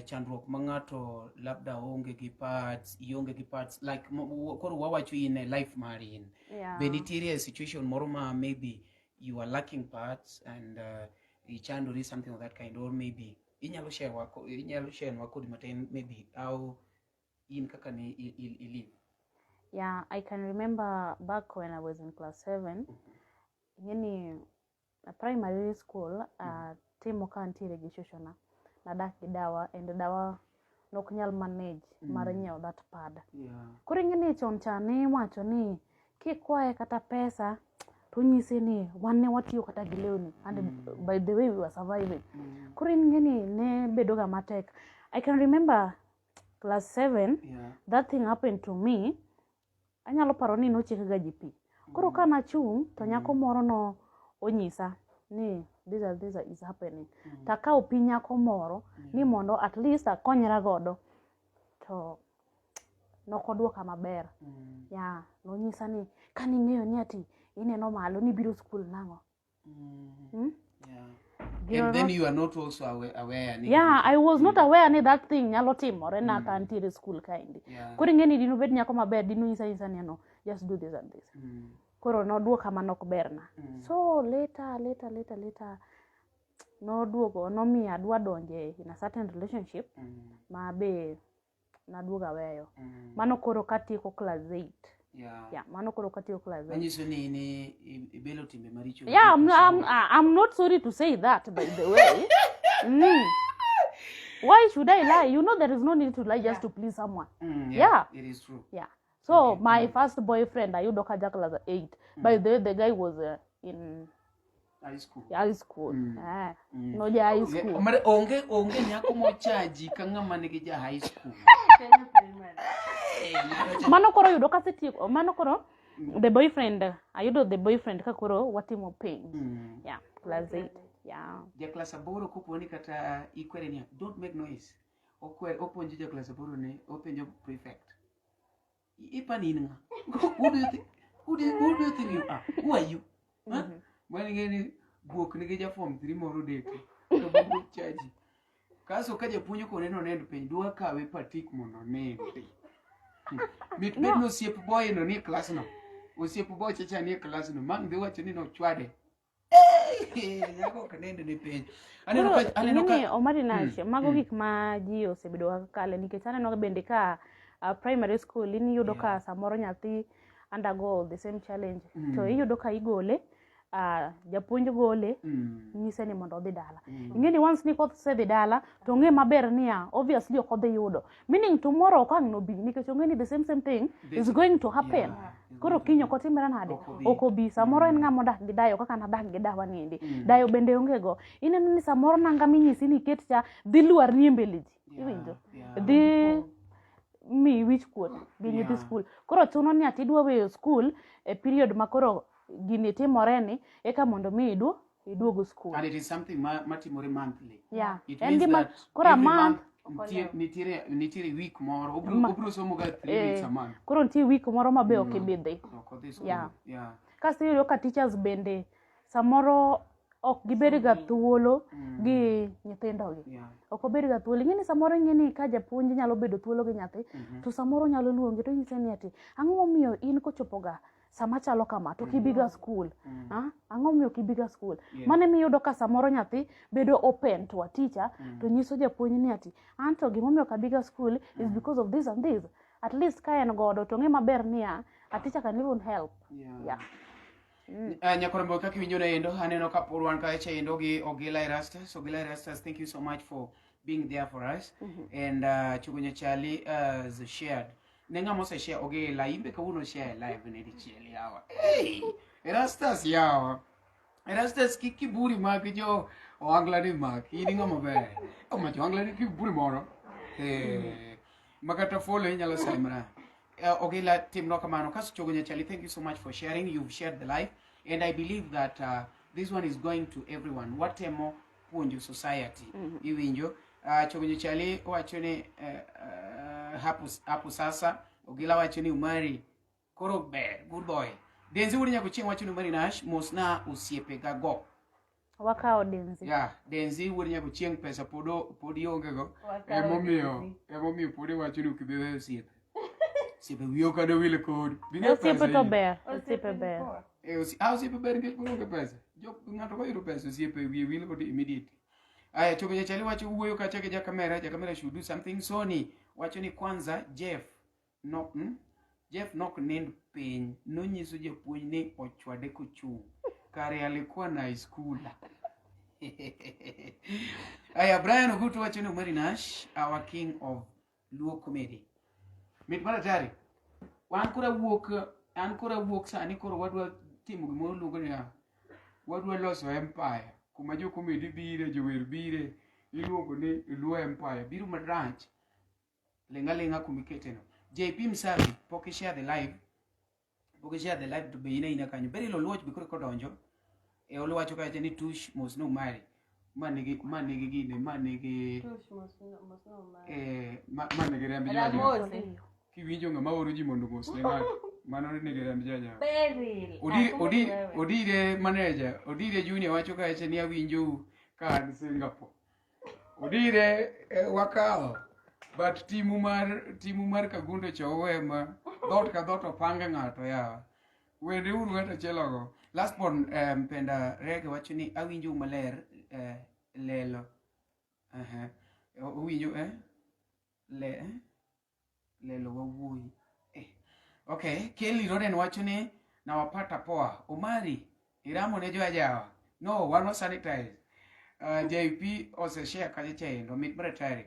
chandruok ma ng'ato labda onge gi pads, ionge gi pads, like koro wawacho in a life mari in. Be nitiere a situation moro ma maybe you are lacking pads and ichandori something of that kind, or maybe inyalo share wa inyalo share nwa kodi matin maybe how in kaka ne i live. Yeah, I can remember back when I was in class 7, yani primary school, timo ka antiere gi shoshona, nadak gi dawa, and dawa nok nyal manage mar nyiewo that pad. Koro ing'e ni chon cha ne iwacho ni kikwaye kata pesa to onyisi ni wan ne watiyo kata gi lewni, and by the way we were surviving. Koro ing'e ni ne bedo ga matek. I can remember class 7, that thing happened to me. Anyalo paro ni nochik ga ji pi. Koro ka nachung' to nyako moro no onyisa ni this and this is happening. To akawo pi nyako moro ni mondo at least akonyra godo. To nokoduoka maber. Yeah, nonyisa ni kaning'eyo ni ati ineno malo ni biro school nang'o. Gino And then you are not also aware ni Yeah, I was not aware ni that thing nyalo timore na ka antiere school kaendi. Koro ing'e ni dino bed nyako maber, dino nyisa nyisa ni no, just do this and this. Koro noduoka manok berna. So later, later, later, later, noduogo, nomiyo adwa donje in a certain relationship ma be naduogo aweyo. Mano koro katieko class 8. Yeah, mano koro katieko class 8. Manyiso ni in ibelo timbe maricho. Yeah, I'm not sorry to say that, by the way. Why should I lie? You know there is no need to lie just to please someone. It is true. Yeah. So my first boyfriend, ayudo ka ja class 8. By the way, the guy was in High school. High school. Eh, noja high school. Omar, onge onge nyako mochaji ka ng'ama nigi ja high school. Kenya primary. Eh, nyako cha- Mano koro yudo kasetieko, mano koro the boyfriend, ayudo the boyfriend ka koro watimo penj. Yeah, class 8. Yeah. Ja klas aboro kopo ni kata ikwere niya, don't make noise. Okwer, opuonjo ja klas aboro ni, openjo prefect. Ipani in ng'a? Who do you think, who do you think you are? Who are you? Huh? Mano ing'e ni guok nigi ja form 3 moro deke. To guok chaji. Kaso ka japuonj okone ni onend piny, dwa kawe patik mondo onindi. Mit bed ni osiep boy no nie klas no. Osiep boy chacha nie klas no. Mang dhi wacho ni nochwade. Eh, nyako ok nind ni piny. Aneno Koro ka aneno ing'eni ka Omari Nash, mago gik ma ji osebedo ka kale nikech aneno bende ka primary school in iyudo ka samoro nyathi undergo the same challenge to iyudo ka igole, japuonj gole, nyise ni mondo odhi dala. Ing'e ni once ni kosedhi dala to ong'e maber niya obviously ok odhi yudo, meaning tomorrow ok ang' nobi nikech ong'e ni the same same thing is going to happen. Koro kiny ok otimre nade? Ok obi. Ok obi. Samoro en ng'ama odak gi dayo kaka nadak gi dawa niendi. Dayo bende onge go. Ineno ni samoro nanga minyisi ni iket cha dhi lwarni e mbele ji. Iwinjo? Dhi miyi wich kuot gi nyithi skul. Koro chuno ni ati idwa weyo skul e period ma koro gini timore ni eka mondo mi iduog skul. And it is something ma matimore monthly. Yeah. It En means gima that koro a every month month nitiere week moro obiro somo ga 3 weeks a month. Koro nitie week moro ma be ok ibi dhi. Ok odhi school. Yeah. Yeah. Kasto iyudo ka teachers bende samoro ok gibed ga thuolo gi nyithindogi. Ok obed ga thuolo. Ing'e ni samoro ing'e ni ka japuonj nyalo bedo thuolo gi nyathi, to samoro nyalo luonge to inyise ni ati ang'o momiyo in kochopo ga sama chalo kama to ok ibi ga skul? Ah, ang'o momiyo ok ibi ga skul? Mano ema iyudo ka samoro nyathi bedo open to a teacher to nyiso japuonj ni ati an to gimomiyo ok abi ga skul is because of this and this. At least ka en godo to ong'e maber niya a teacher can even help. Yeah. Nyakorombo kaka iwinjo endo, aneno ka pod wan kacha endo gi Ogila Erastus. Ogila Erastus, thank you so much for being there for us. And Chugo Nyachali has shared. Ne ng'ama ose share Ogila, imbe kawuono share live ne dichiel yawa. Hey, Erastus yawa. Erastus kik kiburi mag jo ohangla ni mak, in ng'ama ber. Oma jo ohangla ni kiburi moro. Eh, makata follow inyalo simra. Ogila timno kamano. Kasto Chogo Nyachali, thank you so much for sharing. You've shared the life. And I believe that this one is going to everyone. Watemo puonjo society. Iwinjo. Chogo Nyachali wacho ni hapo sasa. Ogila wacho ni Umari koro ber, good boy. Denzi wuod Nyakuchieng' wacho ni Umari Nash, mosna osiepe ga go. Wakawo Denzi. Yeah, Denzi wuod Nyakuchieng' pesa pod ionge go. Wakawo Emomiyo, emomiyo pod iwacho ni ok ibi weyo osiepe. Osiepe wiyi ok adowil kodi. Bing'e Osiepe pesa to in. ber, osiepe ber. Eh, osiepe ber nikech koro onge pesa. Jo ng'ato koyudo pesa osiepe wiye wil kode immediately. Aya, Chogo Nyachali wacho wuoyo kacha gi jakamera, jakamera should do something. Sony wacho ni kwanza Jeff no, Jeff nok nind piny, nonyiso japuonj ni ochwade kochung'. Kare alikuwa na iskula. Aya, Brian Ogutu wacho ni Umari Nash, our king of Luo comedy. Mit mar hatari. Wan koro awuok, an koro awuok sani koro wadwa timo gimoro luongo niya, wadwa loso empire kuma jo comedy bire, jower bire, iluongo ni Luo Empire. Biro marach. Ling'a ling'a kuma ikete no. JP Msavi, pok i share the live. Pok i share the live to be ina ina kanyo. Beryl Oluoch be koro kodonjo. E oluwacho kacha ni Tush mos no mari. Ma nigi, ma nigi gine, ma nigi, Tush mos no, mos no mari. Ma nigi remb janya. Ramosi. Kiwinjo ng'ama oro ji mondo mos ne ng'ato, mano nigi remb janya. Beryl. Odire, Ah, odire, wewe. odire manager, Odire Junior wacho kacha ni awinjou ka an Singapore. Odire wakawo. But timu mar Kagundo cha owe ma dhoot ka dhoot opange ng'ato yawa. Wende uru ng'ato achiel ogo. Last born Mpenda Rege wacho ni awinjou maler lelo. Owinjo Le Lelo wawuoyi. Okay, Kelly Roden wacho ni nawapata poa. Omari, iramo ne jo ajawa. No, wan wa sanitize. JP ose share kacha chaendo, mit mar hatari.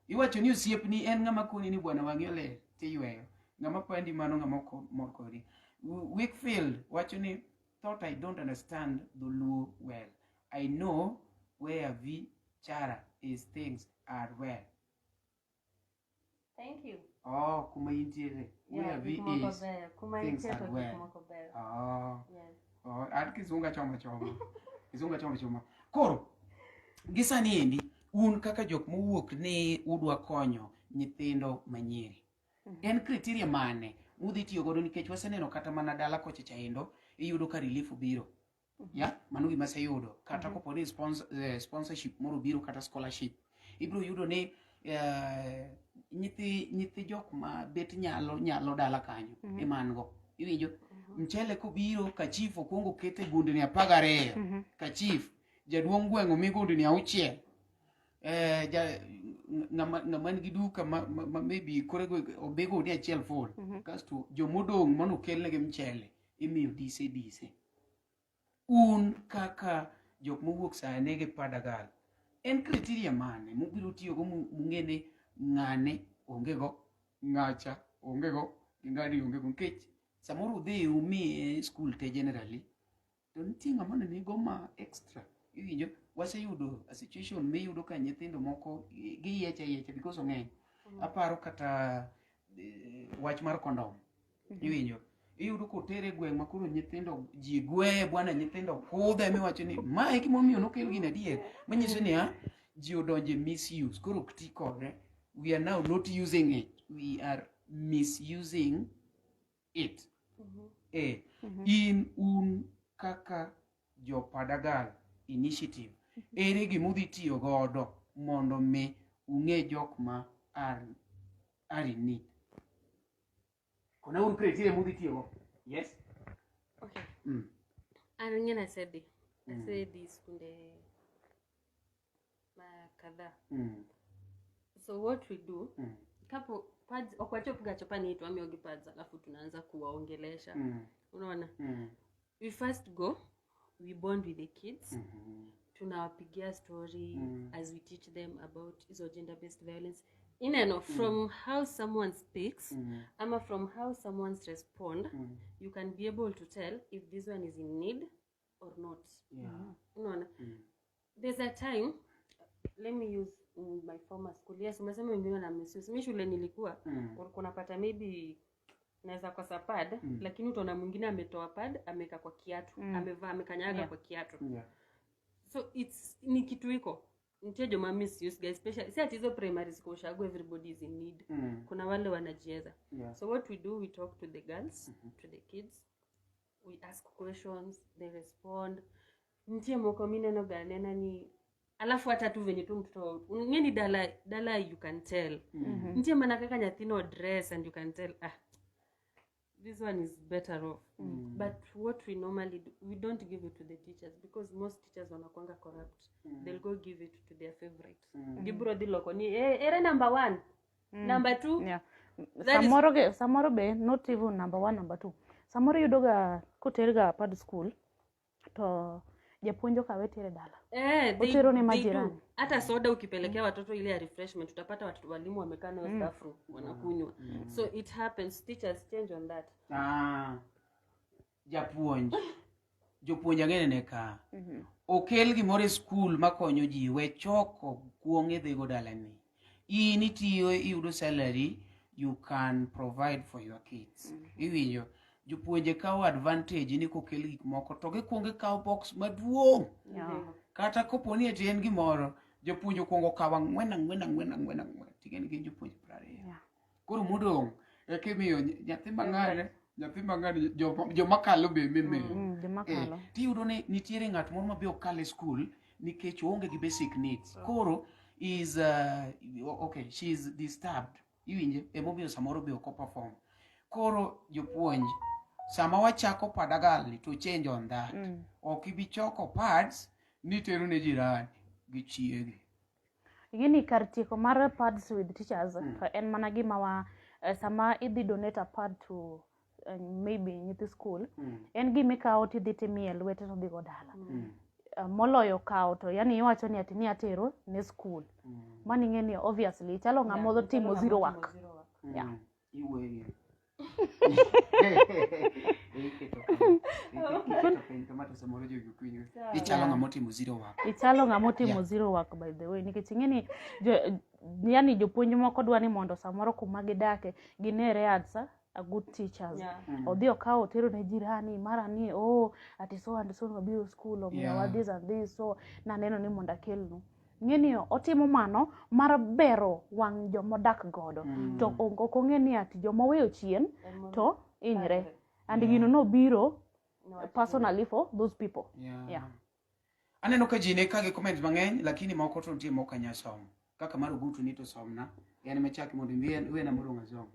Iwacho ni osiepni en ng'ama koni ni bwana wang'i oler, tiyweyo. Ng'ama pandi mano ng'ama ok mor kodi. Wakefield wacho ni Thought I don't understand Dholuo well. I know where V Chara is things are well. Thank you. Oh, kuma intiere. Where Yeah, V gik moko is. beyo. Kuma things intie are to gik well. moko beyo. Oh. Yes. Oh, an kizunga choma choma. Kizunga choma choma. Koro, gi sani endi, un kaka jok mowuok ni udwa konyo nyithindo manyiri. En criteria mane mudhi tiyo godo nikech waseneno kata mana dala kocha chaendo iyudo ka relief obiro. Ya, mano gima aseyudo. Kata kopo ni sponsorship moro obiro kata scholarship. Ibiro yudo ni nyithi jok ma bet nyalo dala kanyo ema an go. Iwinjo? Mchele kobiro ka chief okwongo kete gundni 12. Ka chief jaduong' gweng' omi gundni 6. Ng'ama nigi duka ma maybe kore obi gunia achiel full. Kasto jomodong' manokelnegi mchele imiyo dise dise. Un kaka jok mowuok sani gi Padagal, en criteria mane mubiro tiyogo mung'e ni ng'ane onge go, ng'acha onge go, gi ng'ani onge go, nikech samoro udhi umiye school te generally, to nitie ng'ama ne nigo ma extra. Iwinjo? Waseyudo a situation miyudo ka nyithindo moko giyiecho ayiecha because ong'eny. Aparo kata wach mar kondom. Iwinjo? Iyudo kotere e gweng' ma koro nyithindo ji gweye bwana, nyithindo kudhe miwacho ni mae gimomiyo nokel gini adier. Manyiso ni ji odonje misuse, koro ok ti kode. We are now not using it. We are misusing it. In un kaka jo Padagal Initiative, ere gima udhi tiyo godo mondo mi ung'e jok ma are in need? Kona un criteria mudhi tiyo go? Yes. Okay. An ng'e asedhi. Asedhi skunde ma kadhaa. So what we do, kapo pads ok wachop ga chopa ni twamiyogi pads alafu tunaanza kuwaongelesha. Unaona? We first go, we bond with the kids. Tunawapigia story as we teach them about hizo gender based violence. Ineno, from how someone speaks, ama from how someone's respond, you can be able to tell if this one is in need or not. Unaona? There's a time, let me use my former school. Yes, umesema wengine wana misuse. Mi shule nilikuwa, ulikuwa unapata maybe naweza kosa pad, lakini utaona mwingine ametoa pad, ameweka kwa kiatu, amevaa, amekanyaga kwa kiatu. So it's ni kitu iko. Nitie joma misuse guys, especially si ati hizo primary school ushago everybody is in need. Kuna wale wanajiweza. So what we do, we talk to the girls, to the kids. We ask questions, they respond. Nitie moko mineno ga nena ni alafu hata tu venye tu mtoto ng'eni dala dala you can tell. Nitie mana kaka nyathino dress and you can tell this one is better off. But what we normally do, we don't give it to the teachers because most teachers wanakuanga corrupt. They'll go give it to their favorite. Gibiro dhi loko ni ere number 1, number 2. That is Samoro be not even number 1, number 2. Samoro yudo ga koter ga pad school to japuonj okawe tere dala. Otero ne They do. majirani. Hata soda ukipelekea watoto ile ya refreshment utapata watoto walimu wamekaa nayo staff room wanakunywa. So it happens, teachers change on that. Japuonj. Jopuonj ang'e ne ka. Okel gimoro e school makonyo ji, we choko kuong' idhi go dalani. In itiyo iyudo salary, you can provide for your kids. Iwinjo? Jopuonje kawo advantage ni kokel gik moko to gikuongo gikawo box maduong'. Kata kopo ni eti en gimoro, jopuonj okuongo kawo ang'wen ang'wen ang'wen ang'wen ang'wen. Ting'e gin jopuonj 20. Koro modong' eka imiyo nyathi mang'ane, nyathi mang'ane, joma kalo be mimiyo. Joma kalo. Tiyudo ni nitiere ng'at moro ma be ok kal e school nikech oonge gi basic needs. Koro is okay, she is disturbed. Iwinje? Emomiyo samoro be ok o-perform. Koro jopuonj, sama wachako Padagal ni to change on that. Ok ibi choko pads ni tero ne jirani gi chiegi. Gini kar tieko mar pads with teachers to en mana gima wa sama idhi donate a pad to maybe nyithi school, en gima ikawo tidhi timiye lwete to odhi go dala. Moloyo kawo to yani iwacho ni ati ni atero ne school. Mano ing'e ni obviously chalo ng'ama timo zero work. Iweye. Iketo piny kama to samoro jogi ok winj. Ichalo ng'ama otimo zero work. Ichalo ng'ama otimo zero work by the way nikech ing'e ni jo, yani jopuonj moko dwa ni mondo samoro kuma gidake ginere as a good teachers. Odhi okawo otero ne jirani mara ni oh ati so and so nobiro school omiyowa this and this so naneno ni mondo akelnu. Ng'e ni otimo mano mar bero wang' jomodak godo. To ok ong'e ni ati jomoweyo chien to hinyre. And gino nobiro personally for those people. Yeah. Aneno ka ji ne ka gi comments mang'eny lakini moko to nitie mok anyal somo. Kaka mar Ogutu ni to somna. En machaki mondo iwena modong' asom.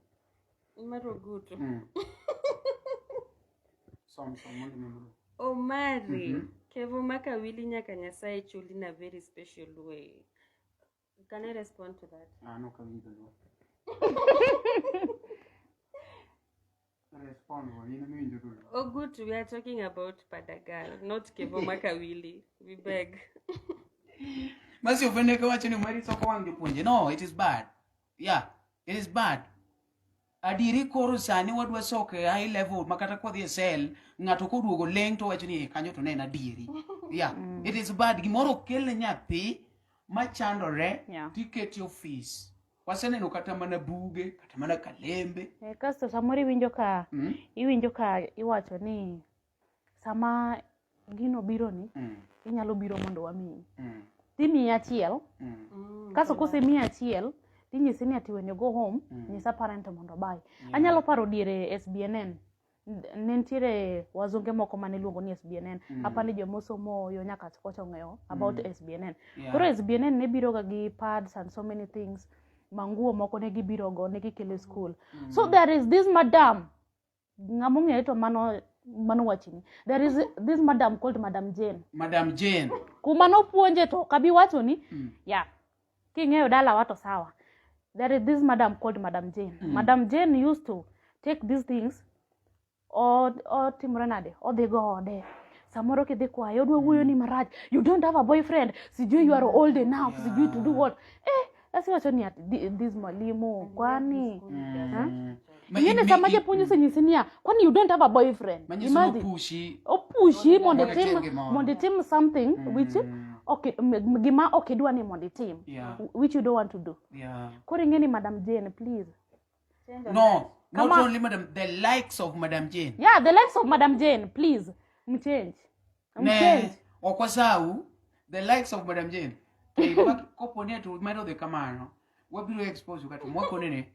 Mar Ogutu. Som som mondo mi modong'. Omari, Kevo Makawili nyaka Nyasaye chuli in a very special way. Can I respond to that? Ah, no kawinjo dholuo. Respond wa, in emiwinjo dholuo. Ogutu, we are talking about Padagal, not Kevo Makawili. We beg. Masi ofeneke wacho ni Omari soko wang' jopuonje. No, it is bad. Yeah, it is bad. Adieri koro sani wadwa soko e high level ma kata kwadhi e cell ng'ato koduogo leng' to wacho ni "Eh, kanyo to ne en adieri. Yeah, it is bad. Gimoro okel ne nyathi machandore tikete ofis. Waseneno kata mana buge, kata mana kalembe. Eh, kasto samoro iwinjo ka iwinjo ka iwacho ni sama gino biro ni inyalo biro mondo wamiyi. Timiyi achiel, kasto kosemiyi achiel tinyisi ni ati when you go home nyisa parent mondo obuy. Anyalo paro diere SBNN ne nitiere wazunge moko mane iluongo ni SBNN. Apani jomosomo yo Nyakach kocha ong'eyo about SBNN. Koro SBNN ne biro ga gi pads and so many things manguo moko ne gibiro go ne gikelo e school. So there is this madam ng'ama ong'eye to mano mano wachni. There is this madam called Madam Jane. Madam Jane. Kuma nopuonje to ok abi wacho ni yeah. King'eyo dalawa to sawa. There is this madam called Madam Jane. Madam Jane used to take these things otimore nade odhi go ode samoro kidhi kwaye odwa wuoyo ni marach you don't have a boyfriend sijui you are old enough sijui to do what eh asiwacho ni ati this mwalimu kwani ing'eni sama japuonj osenyisi niya kwani you don't have a boyfriend Manyiso imagine nopushi opushi mondo Mondo itim itim gimoro. mondo itim something which okay gima ok idwa ni mondo itim which you don't want to do. Koro ing'e ni Madam Jane please No, not Kama- only Madam, the likes of Madam Jane. Yeah, the likes of Madam Jane, please. Mchange. Ne, Mchange. ok wasau, the likes of Madam Jane. In fact, kopo ni to medo dhi kamano, wabiro expose kata mwakone ne.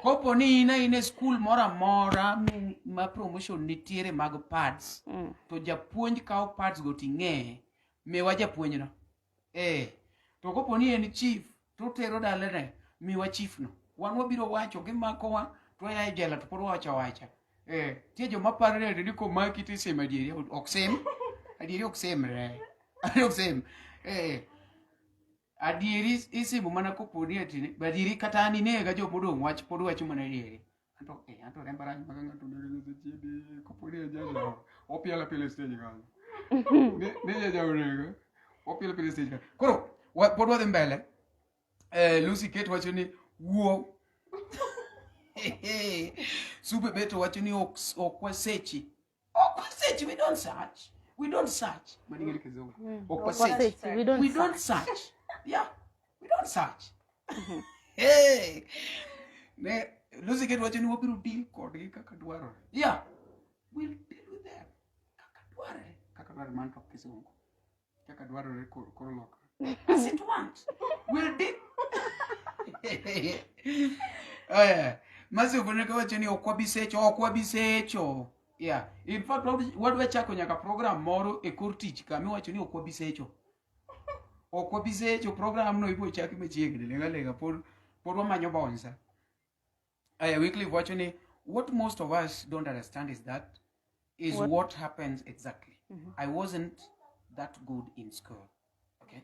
Kopo ni in in e school moro amora ma promotion nitiere mag pads, to japuonj kawo pads go ting'e, miwa japuonjno. Eh, to kopo ni en chief, to tero dalane, miwa chief no. Wan wabiro wacho, gimakowa, to waya e jela to pod wawacho awacha. Eh, tie joma paro ni ni komaki to isemo adieri, ok sim. Adieri ok simre. Adieri ok sim. Eh, adieri isimo mana kopo ni ati, adieri kata an inega jomodong' wach pod wacho mana adieri. Anto, eh, anto remba rach maka ng'ato onego osechiedi, kopo ni ajaja, opielo apiela e stage kanyo. Ne jaja onego, opielo apiela e stage kanyo. Koro, pod wadhi mbele. Eh, Lucy Kate wacho ni wuo. Super Beto wacho ni ok wasechi. Ok wasechi, we don't search. We don't search. Mani ng'e kizungu. Ok wasechi. Wasechi, we don't We don't search. Yeah, we don't search. Hey. Ne, Lucy Kate wacho ni wabiro deal kodgi kaka dwarore. Yeah, we'll deal with them kaka dwarore. Kaka dwarore man to kizungu. Kaka dwarore koro lokre. As it wants. We'll deal. Eh, Masi Ogoneko wacho ni ok wabi secho, ok wabi secho. Yeah. In fact, wadwa chako nyaka program moro e kor tich kama iwacho ni ok wabi secho. Ok wabi secho, program no ibiro chaki machiegni, lega lega, pod wamanyo bonsa. Aya, Wycliffe wacho ni what most of us don't understand is that is what happens exactly. I wasn't that good in school. Okay.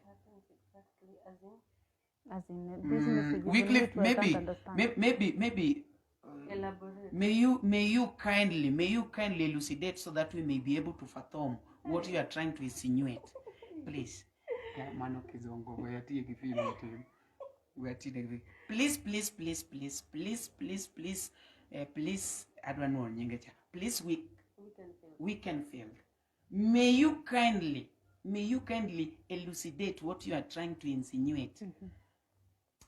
As in, this message is Wycliffe, only to I can't understand. maybe, Elaborate. May you kindly elucidate so that we may be able to fathom what you are trying to insinuate, please. Yeah, mano kizungu, we atiye gi film matin. We atiye gi. Please, please, please, please, please, please, please. Please adwa nuo nyinge cha. Please Weekendfield. May you kindly, may you kindly elucidate what you are trying to insinuate.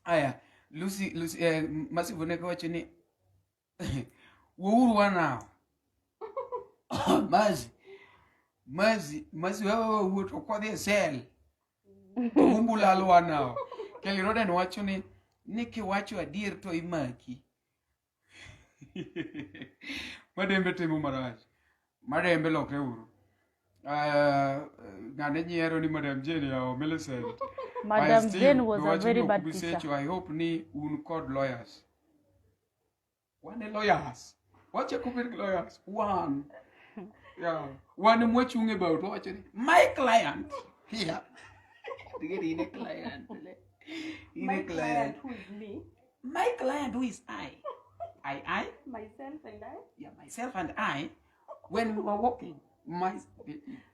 Aya, Lucy, Lucy, Mercy Ofweneke wacho ni wouru wanao. Mercy, Mercy, Mercy wewe wuo to kodhi e sel. To umbu lal wanao. Kelly Roden wacho ni kiwacho adier to imaki. Madembe timo marach. Madembe lokre uru. Ng'ane nyiero ni Madam Jane yawo Millicent. Madam I still Jane was a wacho very ni bad ok teacher. bisecho. I hope ni un kod lawyers. Wan e lawyers. Wachako bed gi lawyers. Wan. Yeah. Wan mwachung' e bao to wacho ni my client here. Digeri in a client. In My a client client. who is me, My client who is I. I myself and I, yeah, myself and I, when we were walking, my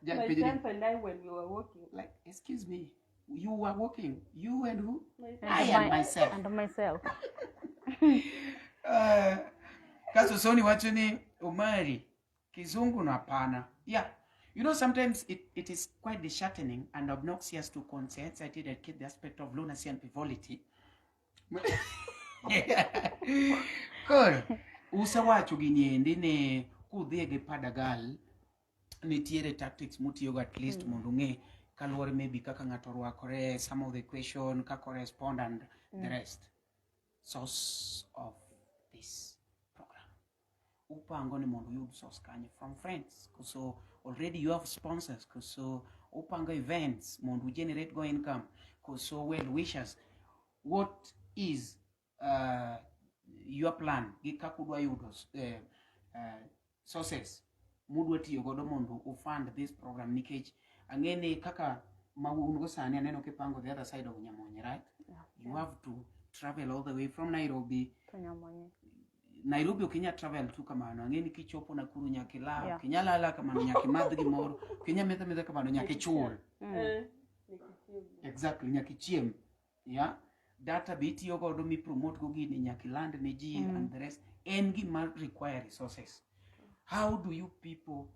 myself and I when we were walking. like, excuse me, you were walking, you and who? Myself. I and myself. And myself. Kaso Sony wacho ni Omari, kizungu na hapana. Yeah. You know, sometimes it is quite disheartening and obnoxious to consent cited that keep the aspect of lunacy and frivolity. Koro, usewacho gini endi ni kudhi gi Padagal, nitiere tactics mutiyogo at least mondo ung'e kaluwore maybe kaka ng'ato orwakore, some of the question, kaka respond and the rest. Source of this program. Upango ni mondo uyud source kanye from friends. So already you have sponsors. So upango events mondo generate go income. So well wishers. What is your plan gi kaka udwa yudo sources mudwa tiyo godo mondo ufund this program nikech ang'e ni kaka ma un go sani aneno kipango the other side of Nyamonye, right? Yeah. You have to travel all the way from Nairobi. To Nyamonye. Nairobi ok inyal travel tu kamano. Ang'e ni kichopo Nakuru nyaka ilal, Yeah. ok inyal lala kamano nyaka imadh gimoro, ok inyal metho ametha kamano nyaka ichul. Nikichiem. Exactly, nyaka ichiem. Yeah. Data be itiyo godo mi promote go gini nyaka iland ne ji and the rest. En gima require resources. How do you people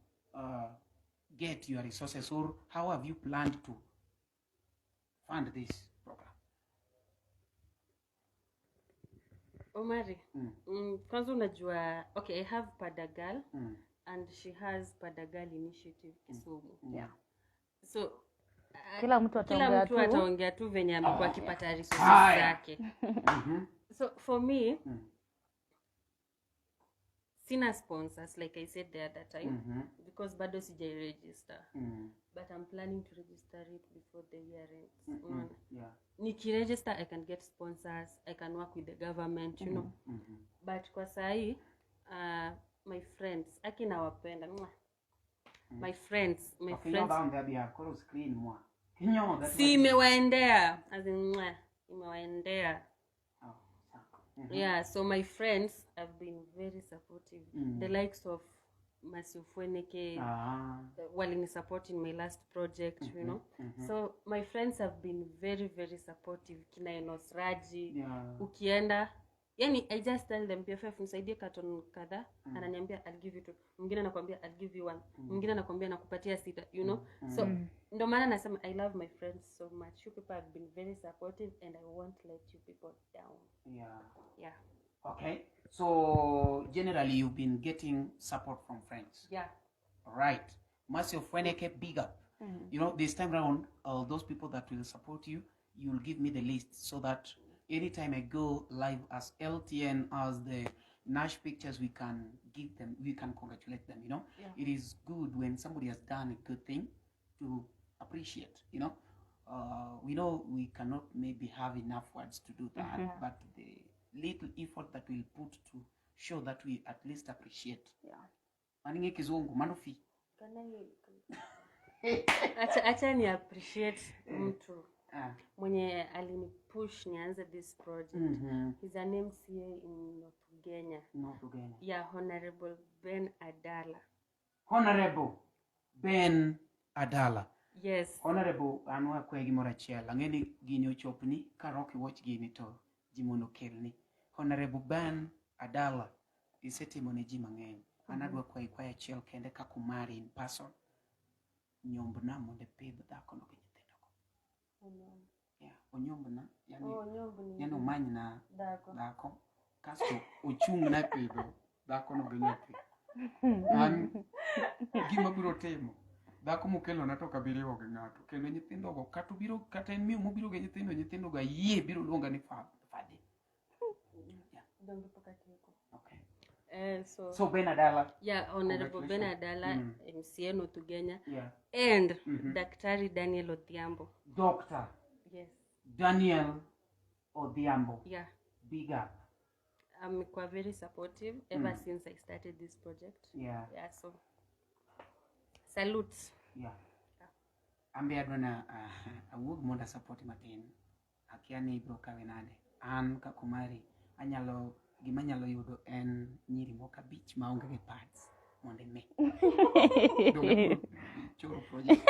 get your resources or how have you planned to fund this program? Omari, kwanza unajua, okay, I have Padagal and she has Padagal Initiative Kisumu. Yeah. So Kila mtu kila ataongea mtu tu. ataongea tu venye amekuwa akipata resources Haya. zake. So for me, sina sponsors like I said the other time because bado sijai register. But I'm planning to register it before the year ends. Unaona? Yeah. Nikiregister I can get sponsors, I can work with the government. But kwa sahi my friends, aki nawapenda. Mwah. My friends, my Okay, friends. down there behind koro screen mwa. Kinyo that Si imewaendea, as in mwah, imewaendea. Oh, sawa. Yeah, so my friends have been very supportive. The likes of Mercy Ofweneke walini support in my last project. So my friends have been very very supportive. Kina Enos Raji, ukienda yani I just tell them, "BFF, nisaidie carton kadhaa." Ananiambia, "I'll give you two." Mwingine anakwambia, "I'll give you one." Mwingine anakwambia, "Nakupatia sita." So ndo maana nasema I love my friends so much. You people have been very supportive and I won't let you people down. Yeah. Okay. So generally you've been getting support from friends. Yeah. All right. Mercy Ofweneke, big up. You know, this time round, those people that will support you, you'll give me the list so that anytime I go live as LTN, as the Nash Pictures, we can give them, we can congratulate them. Yeah. It is good when somebody has done a good thing to appreciate. We know we cannot maybe have enough words to do that, but the little effort that we'll put to show that we at least appreciate. Maning'e kizungu, mano fi. Can I, acha ni appreciate mtu mwenye alinipush nianze this project. He's an MCA in North Ugenya. North Ugenya. Yeah, Honorable Ben Adala. Honorable Ben Adala. Yes. Honorable, an wakwaye gimoro achiel. Ang'e ni gini ochopni, ka Rocky watch gini to ji mondo okelni. Honorable Ben Adala. Isetimo ne ji mang'eny. An adwa kwayi kwayo achiel kende kaka Omari in person. Nyombna mondo ipidh dhakono gi nyithindogo. Yeah, onyombna. Yani, Oh, nyombni. yani omanyna Dhako. dhako kasto ochung'na e pidho dhakono gi nyathi. An gima biro timo dhako mokelona to ok abi riwo gi ng'ato kendo nyithindogo kata obiro kata en miyo mobiro gi nyithindo nyithindogo ayie biro luonga ni fadhi. Donge pok atieko. Okay. So, So Ben Adala. yeah, Honorable Ben Congratulations. Adala, MCA North Ugenya, Yeah. and Daktari Daniel Odhiambo. Doctor Yes. Daniel Odhiambo. Yeah. Big up. Amekuwa very supportive ever since I started this project. Yeah. Yeah, so salute. Yeah. Ambe adwa na awuog mondo asupport matin. Akia ni ibiro kawe nade. An kaka Omari anyalo gima anyalo yudo en nyiri moko abich maonge gi pads mondo imi. Donge choro project.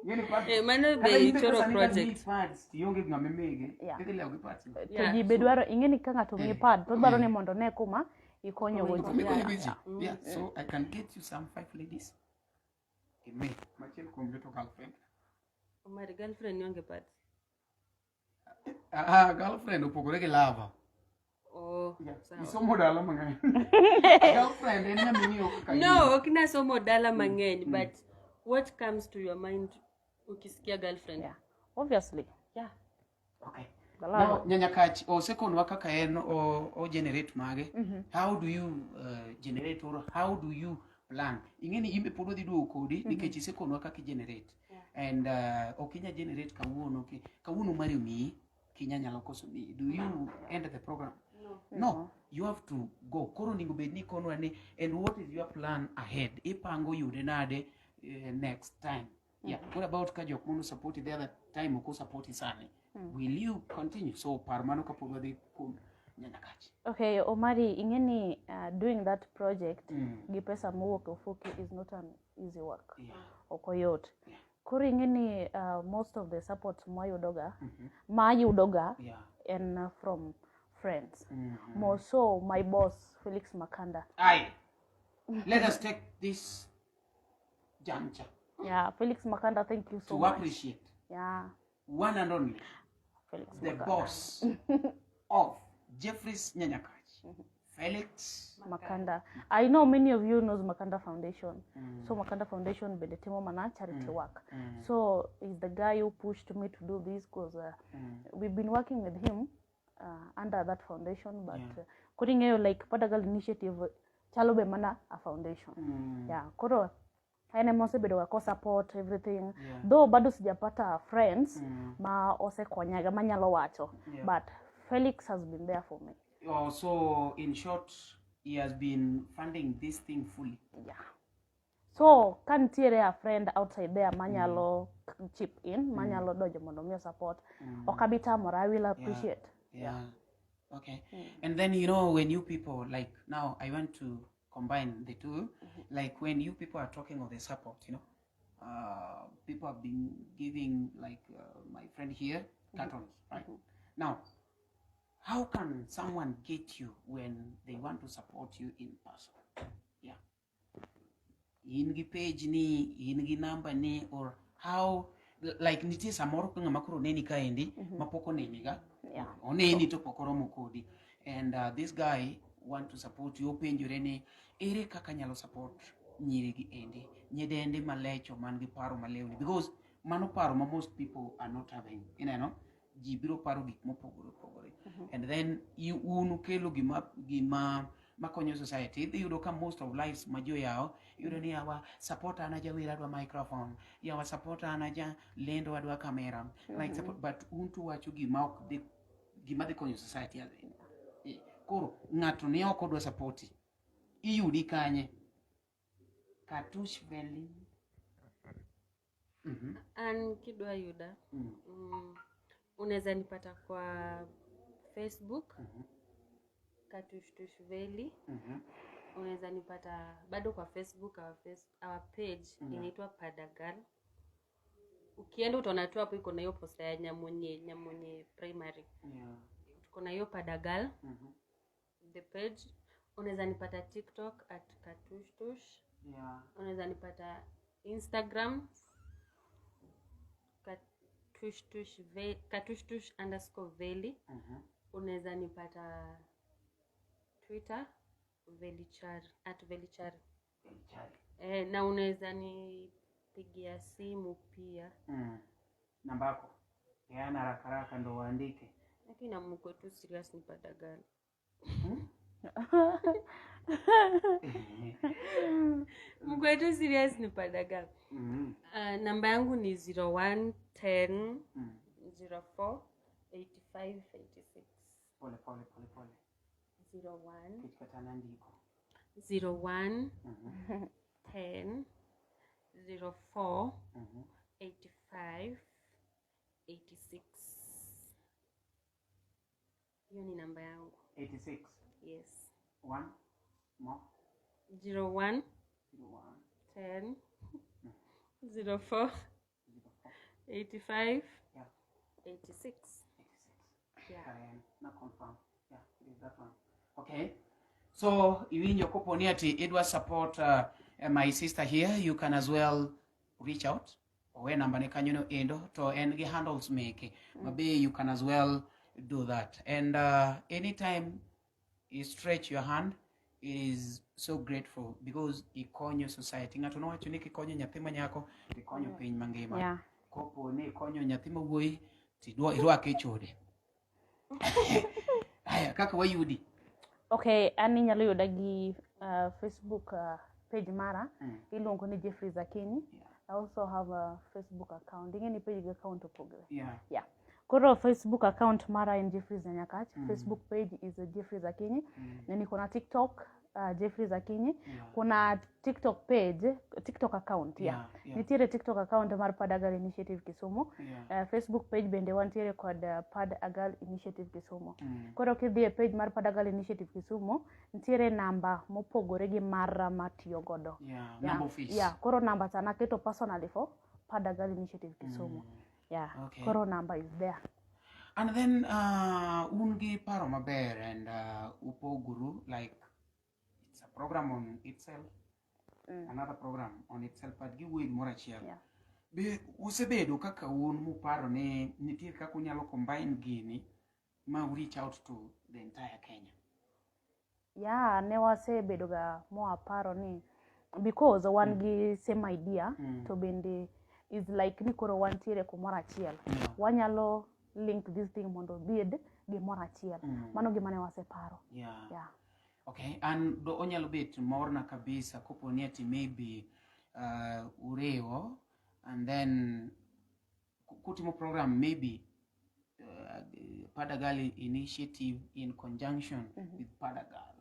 Ng'eni pads. Eh, mano Kata be in be ichoro sani ka project. miyi pads tionge ng'ama imige. Yeah. Idhi lewo gi pads. go. To Yeah. ji be dwaro ing'e ni ka ng'ato miyi pad to dwaro ni mondo one kuma ikonyo go Kuma ji. ikonyo go ji. Yeah, so I can get you some five ladies. Imi. Machiel kuomgi to girlfriend. Omari girlfriend ni onge pads. Ah, girlfriend opogore gi lover. Oh, sawa. Isomo dala mang'eny. Girlfriend en ng'ama ing'iyo kaka in. No, ok nasomo dala mang'eny, but what comes to your mind ukisikia girlfriend? Yeah. Obviously. Yeah. Okay. The Now, lover. Nyanyakach osekonwa kaka en o generate mage. How do you generate or how do you plan? Ing'e ni in be pod wadhi duogo kodi nikech isekonwa kaka i generate. And ok inya generate kawuono kawuono mari omiyi kinya nyalo koso miyi. Do you end the program? No. No, you have to go. Koro onego bed ni ikonwa ni and what is your plan ahead? Ipango yude nade next time? Yeah. What about ka jok mono support the other time ok support sani? Will you continue? So par mano kapod wadhi kuom Nyanyakach. Okay, Omari, ing'e ni doing that project gi pesa mowuok e ofuki is not an easy work. Ok oyot. Koro ing'e ni most of the support mwayudoga, mayudoga en from friends. More so my boss Felix Makanda. Aye. Let us take this juncture Yeah, Felix Makanda, thank you so to much. appreciate Yeah, one and only Felix the Makanda. boss of Jeffries Nyanyakach, Felix Makanda. I know many of you knows Makanda Foundation. So Makanda Foundation bende timo mana charity work. So he's the guy who pushed me to do this because we've been working with him under that foundation, but koro ing'eyo like Padagal Initiative chalo be mana a foundation. Yeah, koro en ema osebedo ga ko support everything. Though bado sijapata friends ma osekonyaga manyalo wacho. But Felix has been there for me. Oh, so in short, he has been funding this thing fully. Yeah. So ka nitiere a friend outside there manyalo chip in, manyalo donjo mondo mi support, ok abi tamora, I will appreciate. Yeah. Okay. And then when you people like now I want to combine the 2. Like when you people are talking of the support, people have been giving like my friend here cartons, right? Now, how can someone get you when they want to support you in person? Yeah. In gi page ni, in gi number ni, or how like nitie samoro ka ng'ama koro neni kaendi mapok oneni ga oneni to pok oromo kodi and this guy want to support you openjore ni ere kaka nyalo support nyiri gi endi nyidende malecho man gi paro malewni because mano paro ma most people are not having ineno ji biro paro gik mopogore opogore and then un ukelo gima makonyo society idhi yudo ka most of lives ma ji oyawo iyudo ni yawa support an ajawer adwa microphone yawa support an aja lendo adwa camera like support, but un to wacho gima ok dhi gima dhi konyo society as in. Koro ng'ato ne ok odwa support iyudi kanye Katush Valley. An kidwa yuda unaweza nipata kwa Facebook Katushtush Valley. Unaweza nipata bado kwa Facebook, our page inaitwa Padagal. Ukienda utaona tu hapo iko na hiyo posta ya Nyamonye Primary. Tuko na hiyo Padagal. The page. Unaweza nipata TikTok @katushtush. Yeah. Unaweza nipata Instagram katushtush katushtush_veli. Unaweza nipata Twitter velichari, @velichari. Velichari. Eh, na unaweza nipigia simu pia. Namba yako peana haraka haraka ndo uandike. Lakini namuko tu serious ni Padagal. Mko tu serious ni Padagal. Namba yangu ni 01 10 04 85 86. Pole pole pole pole. 01 Kichikatana ndiko. 01 10 04 85 86. Hiyo ni namba yangu. 86. Yes. 1 more. 01 01 10 04 85 86. 86. Yeah. Karen, na confirm. Yeah, it is that one. Okay. So iwinjo kopo ni ati idwa support my sister here, you can as well reach out. Owe namba ne kanyo no endo to en gi handles meke. Maybe you can as well do that. And anytime you stretch your hand, it is so grateful because ikonyo society. Ng'ato nowacho ni kikonyo nyathi ma nyako, ikonyo piny mangima. Kopo ni ikonyo nyathi ma wuoyi, tidwa irwake e chode. Aya, kaka wayudi. Okay, an inyalo yuda gi Facebook page mara iluongo ni Jeffrey Akinyi. I also have a Facebook account. Ing'e ni page gi account opogore. Yeah. Koro Facebook account mara en Jeffrey Nyakach. Facebook page is Jeffrey Akinyi. Na niko na TikTok Jeffrey Akinyi. Kuna TikTok page, TikTok account, yeah. Nitiere TikTok account mar Padagal Initiative Kisumu. Facebook page bende wantiere kod Padagal Initiative Kisumu. Koro kidhi e page mar Padagal Initiative Kisumu, nitiere namba mopogore gi mara matiyo godo. Yeah. Number office. Yeah, koro namba cha naketo personally for Padagal Initiative Kisumu. Yeah. Koro number is there. And then un gi paro maber and upoguru, like it's a program on itself, another program on itself, but giwuoyo gimoro achiel. Be usebedo kaka un muparo ni nitie kaka unyalo combine gini ma u reach out to the entire Kenya? Yeah, ne wasebedo ga mwaparo ni because wan gi same idea to bende is like ni koro wantiere kumoro achiel. Wanyalo link this thing mondo obed gimoro achiel. Mano gima ne waseparo. Yeah. Okay, and do onyalo bet morna kabisa kopo ni ati maybe uriwo and then kutimo program maybe Padagal Initiative in conjunction with Padagal,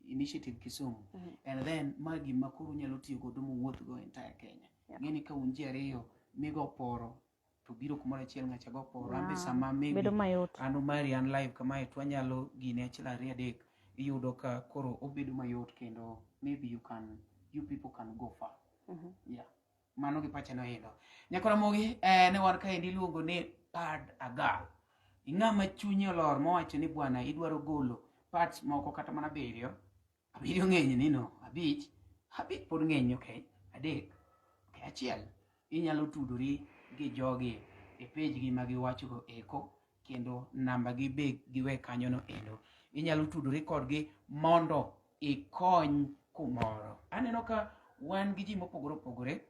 Initiative Kisumu, and then ma gima koro unyalo tiyo godo muwuoth go entire Kenya. Ng'eni ka un ji ariyo migo poro to biro kumoro achiel, ng'acha go poro ambe sama maybe Bedo mayot. An Omari an live kamae to wanyalo gine achiel ariyo adek, iyudo ka koro obedo mayot kendo maybe you people can go far. Yeah, mano gi pacha noyudo. Nyakora Ramogi, ne wan kaendi iluongo ni Pad Agal. Ing'ama chunye olor mowacho ni bwana idwaro golo parts moko kata mana abiriyo, abiriyo ng'eny ni no, abich, abich pod ng'eny, okay, adek, okay, achiel. Inyalo tudori gi jogi e page gi ma giwachogo eko kendo namba gi be giwe kanyono endo. Inyalo tudori kodgi mondo ikony kumoro. Aneno ka wan gi ji mopogore opogore.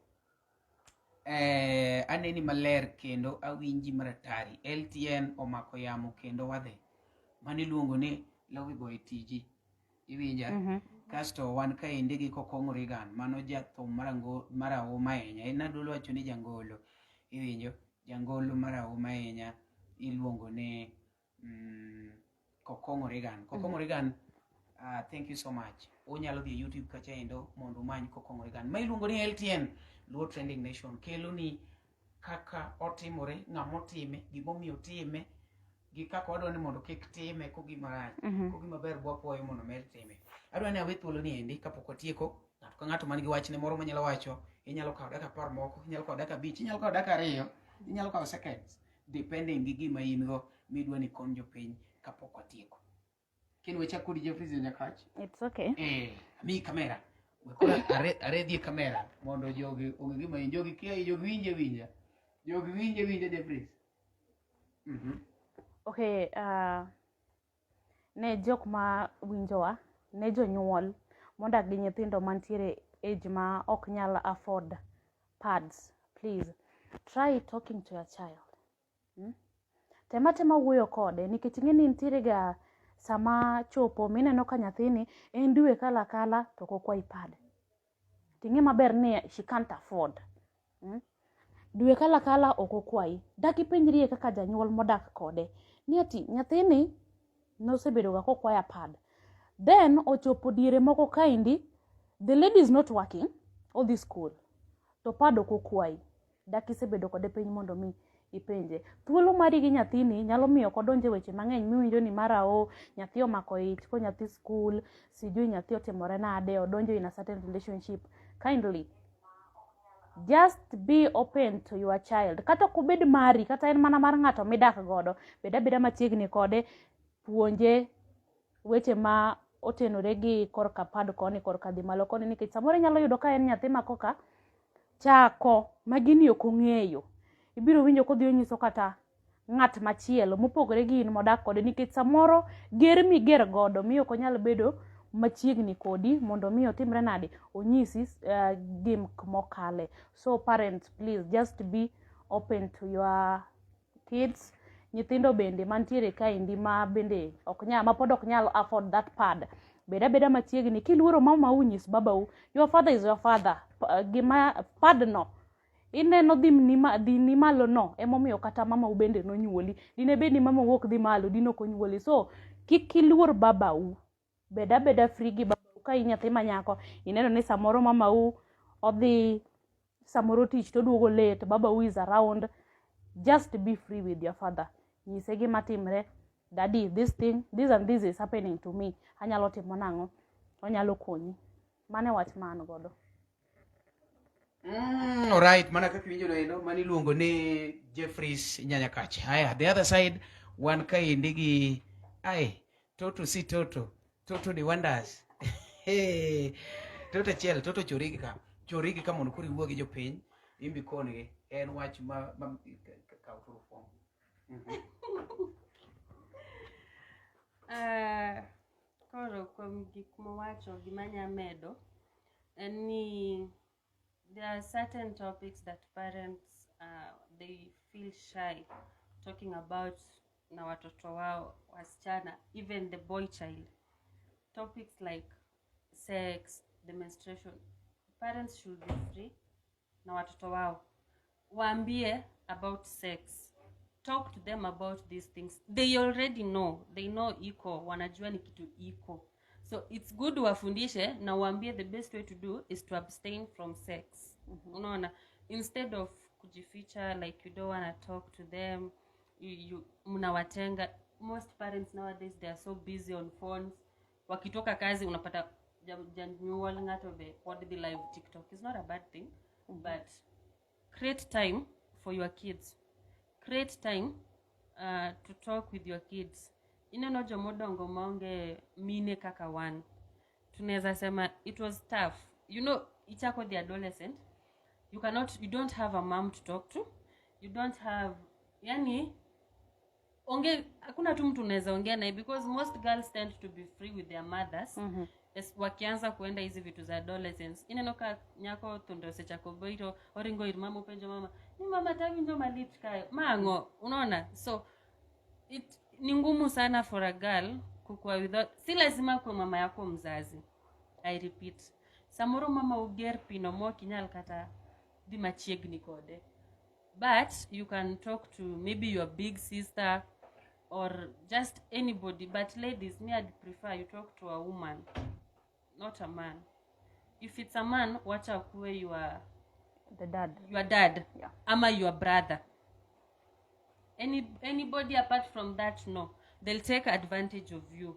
Aneni maler kendo awinji maratari. LTN omako yamo kendo wadhi. Mano iluongo ni Lovey Boy TG. Iwinja? Kasto wan kaendi gi Kokong Reagan. Mano jathum marahuma ahinya. En adwaro wacho ni jangolo. Iwinjo? Jangolo marahuma ahinya iluongo ni Kokong Reagan. Kokong Reagan, thank you so much. Unyalo dhi e YouTube kacha endo mondo umany Kokong Reagan. Ma iluongo ni LTN, Luo Trending Nation, kelo ni kaka otimore, ng'ama otime, gimomiyo otime, gi kaka wadwa ni mondo kik time kogima rach, kogima ber bwapuoyo mondo med time. Adwa ni awe thuolo ni endi kapok watieko, ng'ato ka ng'ato man gi wachne moro manyalo wacho, inyalo kawo dakika 10 moko, inyalo kawo dakika 5, inyalo kawo dakika 2, inyalo kawo seconds, depending gi gima in go midwa ni ikony jopiny kapok watieko. Ken wechak kodi Jeffries Nyakach. It's okay. Mi kamera. We koro aredhie kamera mondo jogi ong'e gima in. Jogi kia, jogi winje winja. Jogi winje winja Jeffries. Okay, ne jok ma winjowa, ne jonyuol modak gi nyithindo mantiere age ma ok nyal afford pads, please try talking to your child. Tem atema wuoyo kode nikech ing'e ni nitiere ga sama chopo mineno ka nyathini en dwe kalo akala to ok okwayi pad. Ting'e maber ni she can't afford. Dwe kalo akala ok okwayi. Dak ipenjrie kaka janyuol modak kode ni ati nyathini nosebedo ga kokwaya pad. Then ochopo diere moko kaendi, the lady is not working, odhi school. To pad ok okwayi. Dak isebedo kode piny mondo mi ipenje. Thuolo mari gi nyathini nyalo miyo ok odonj e weche mang'eny miwinjo ni mara o nyathi omako ich ko nyathi school, sijui nyathi otimore nade, odonjo in a certain relationship. Kindly, just be open to your child. Kata ok obed mari, kata en mana mar ng'ato midak godo, bed abeda machiegni kode, puonje weche ma otenore gi korka pad koni, korka dhi malo koni, nikech samoro inyalo yudo ka en nyathi ma koka chako ma gini ok ong'eyo. Ibiro winjo kodhi onyiso kata ng'at machielo mopogore gi in modak kode, nikech samoro ger miger godo miyo ok onyal bedo machiegni kodi mondo mi otimre nade, onyisi gik mokale. So parents, please just be open to your kids. Nyithindo bende mantiere kaendi ma bende ok nyal, ma pod ok nyal afford that pad, bed abeda machiegni. Kiluoro mamau, nyis babau. Your father is your father. Gima pad no ineno dhi ni dhi ni malo no emomiyo kata mamau bende nonyuoli. Dine bed ni mamau ok dhi malo, dine ok onyuoli. So kik iluor babau, bed abeda free gi babau. Ka in nyathi ma nyako, ineno ni samoro mamau odhi samoro tich toduogo late, babau is around, just be free with your father. Nyise gima timre: "Daddy, this thing, this and this is happening to me, anyalo timo nang'o?" Onyalo konyi. Mano e wach ma an godo. Alright, mana kaka iwinjo endo, mano iluongo ni Jeffries Nyanyakach. Haya, the other side wan kaendi gi ai Toto si Toto, Toto the Wonders. Hey, Toto achiel, Toto chorigi ka. Chorigi ka mondo koro iwuo gi jopiny, imbi kongi en wach ma kaw turufom. Koro kuom gik mowacho, gima anya medo en ni there are certain topics that parents, they feel shy talking about na watoto wao wasichana, even the boy child. Topics like sex, the menstruation, parents should be free na watoto wao, waambie about sex, talk to them about these things. They already know, they know iko, wanajua ni kitu iko, so it's good wafundishe na waambie the best way to do is to abstain from sex. Unaona, instead of kujificha like you don't wanna talk to them, you mnawatenga. Most parents nowadays, they are so busy on phones. Wakitoka kazi, unapata janyuol ng'ato be pod dhi live TikTok. It's not a bad thing, but create time for your kids, create time to talk with your kids. Ineno jomodongo maonge mine kaka wan, tunaweza sema it was tough. Ichako the adolescent, you cannot, you don't have a mom to talk to, you don't have, yani onge, hakuna tu mtu unaweza ongea naye, because most girls tend to be free with their mothers. Yes, wakianza kuenda hizi vitu za adolescence, ineno ka nyako thundo osechako biro, oringo ir mama, openjo mama ni, "Mama, tawinjo malit kae, ma ang'o?" Unaona? So it ni ngumu sana for a girl kukua without. Si lazima kwa mama yako mzazi, I repeat, samoro mama uger pino mok inyal kata dhi machiegni kode, but you can talk to maybe your big sister or just anybody. But ladies, me, I'd prefer you talk to a woman, not a man. If it's a man, wacha kuwe your the dad. Your dad ama your brother. Anybody apart from that, no, they'll take advantage of you.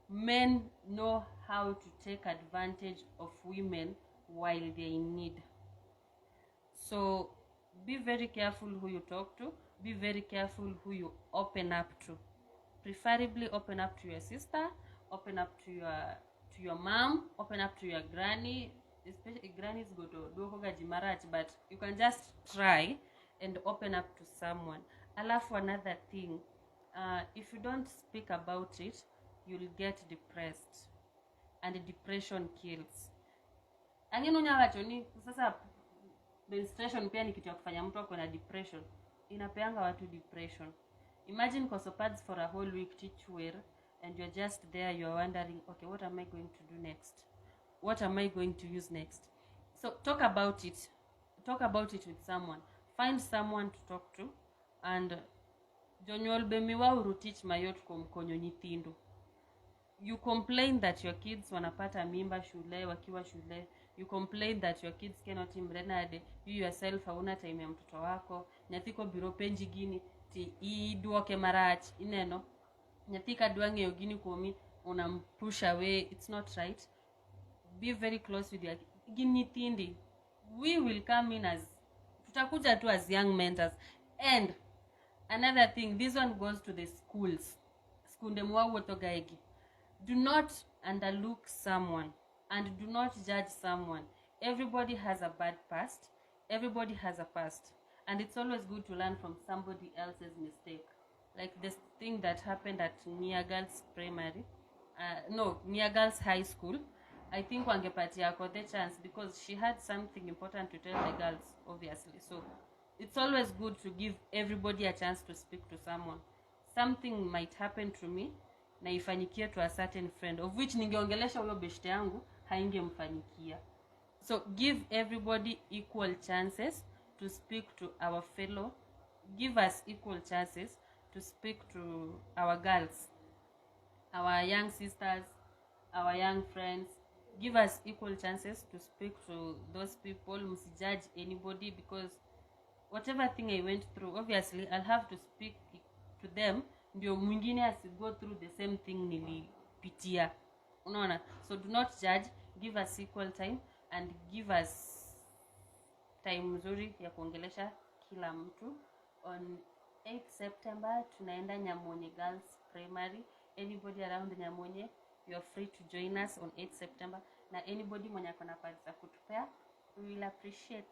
Men know how to take advantage of women while they're in need, so be very careful who you talk to, be very careful who you open up to. Preferably open up to your sister. Open up to your mom, open up to your granny. Especially grannies go to duoko ga ji marach, but you can just try and open up to someone. Alafu another thing, if you don't speak about it, you'll get depressed, and depression kills. Angeno nyawacho ni sasa menstruation pia ni kitu ya kufanya mtu akwe na depression. Inapeanga watu depression. Imagine koso pads for a whole week tichwer, and you're just there, you're wondering, okay, what am I going to do next? What am I going to use next? So talk about it. Talk about it with someone. Find someone to talk to. And jonyuol be miwauru tich mayot kuom konyo nyithindo. You complain that your kids wanapata mimba shule, wakiwa shule. You complain that your kids cannot timre nade. You yourself hauna time ya mtoto wako. Nyathi kobiro penji gini, ti iduoke marach, ineno. Nyathi ka dwa ng'eyo gini kuomi, unampush away. It's not right. Be very close with your gin nyithindi. We will come in as tutakuja tu as young mentors. And another thing, this one goes to the schools. Skunde mwawuotho gaegi. Do not underlook someone and do not judge someone. Everybody has a bad past. Everybody has a past. And it's always good to learn from somebody else's mistake. Like this thing that happened at Nia Girls Primary, Nia Girls High School. I think wangepatia Akothee chance because she had something important to tell the girls, obviously. So it's always good to give everybody a chance to speak to someone. Something might happen to me na ifanyikie to a certain friend, of which ningeongelesha huyo beshte yangu haingemfanyikia. So give everybody equal chances to speak to our fellow. Give us equal chances to speak to our girls, our young sisters, our young friends. Give us equal chances to speak to those people. Msijudge anybody, because whatever thing I went through, obviously I'll have to speak to them ndio mwingine asi go through the same thing nilipitia. Unaona? So do not judge. Give us equal time and give us time nzuri ya kuongelesha kila mtu. On 8 September tunaenda Nyamonye Girls Primary. Anybody around Nyamonye, you are free to join us on 8 September. Na anybody mwenye ako na pads za kutupea, we will appreciate.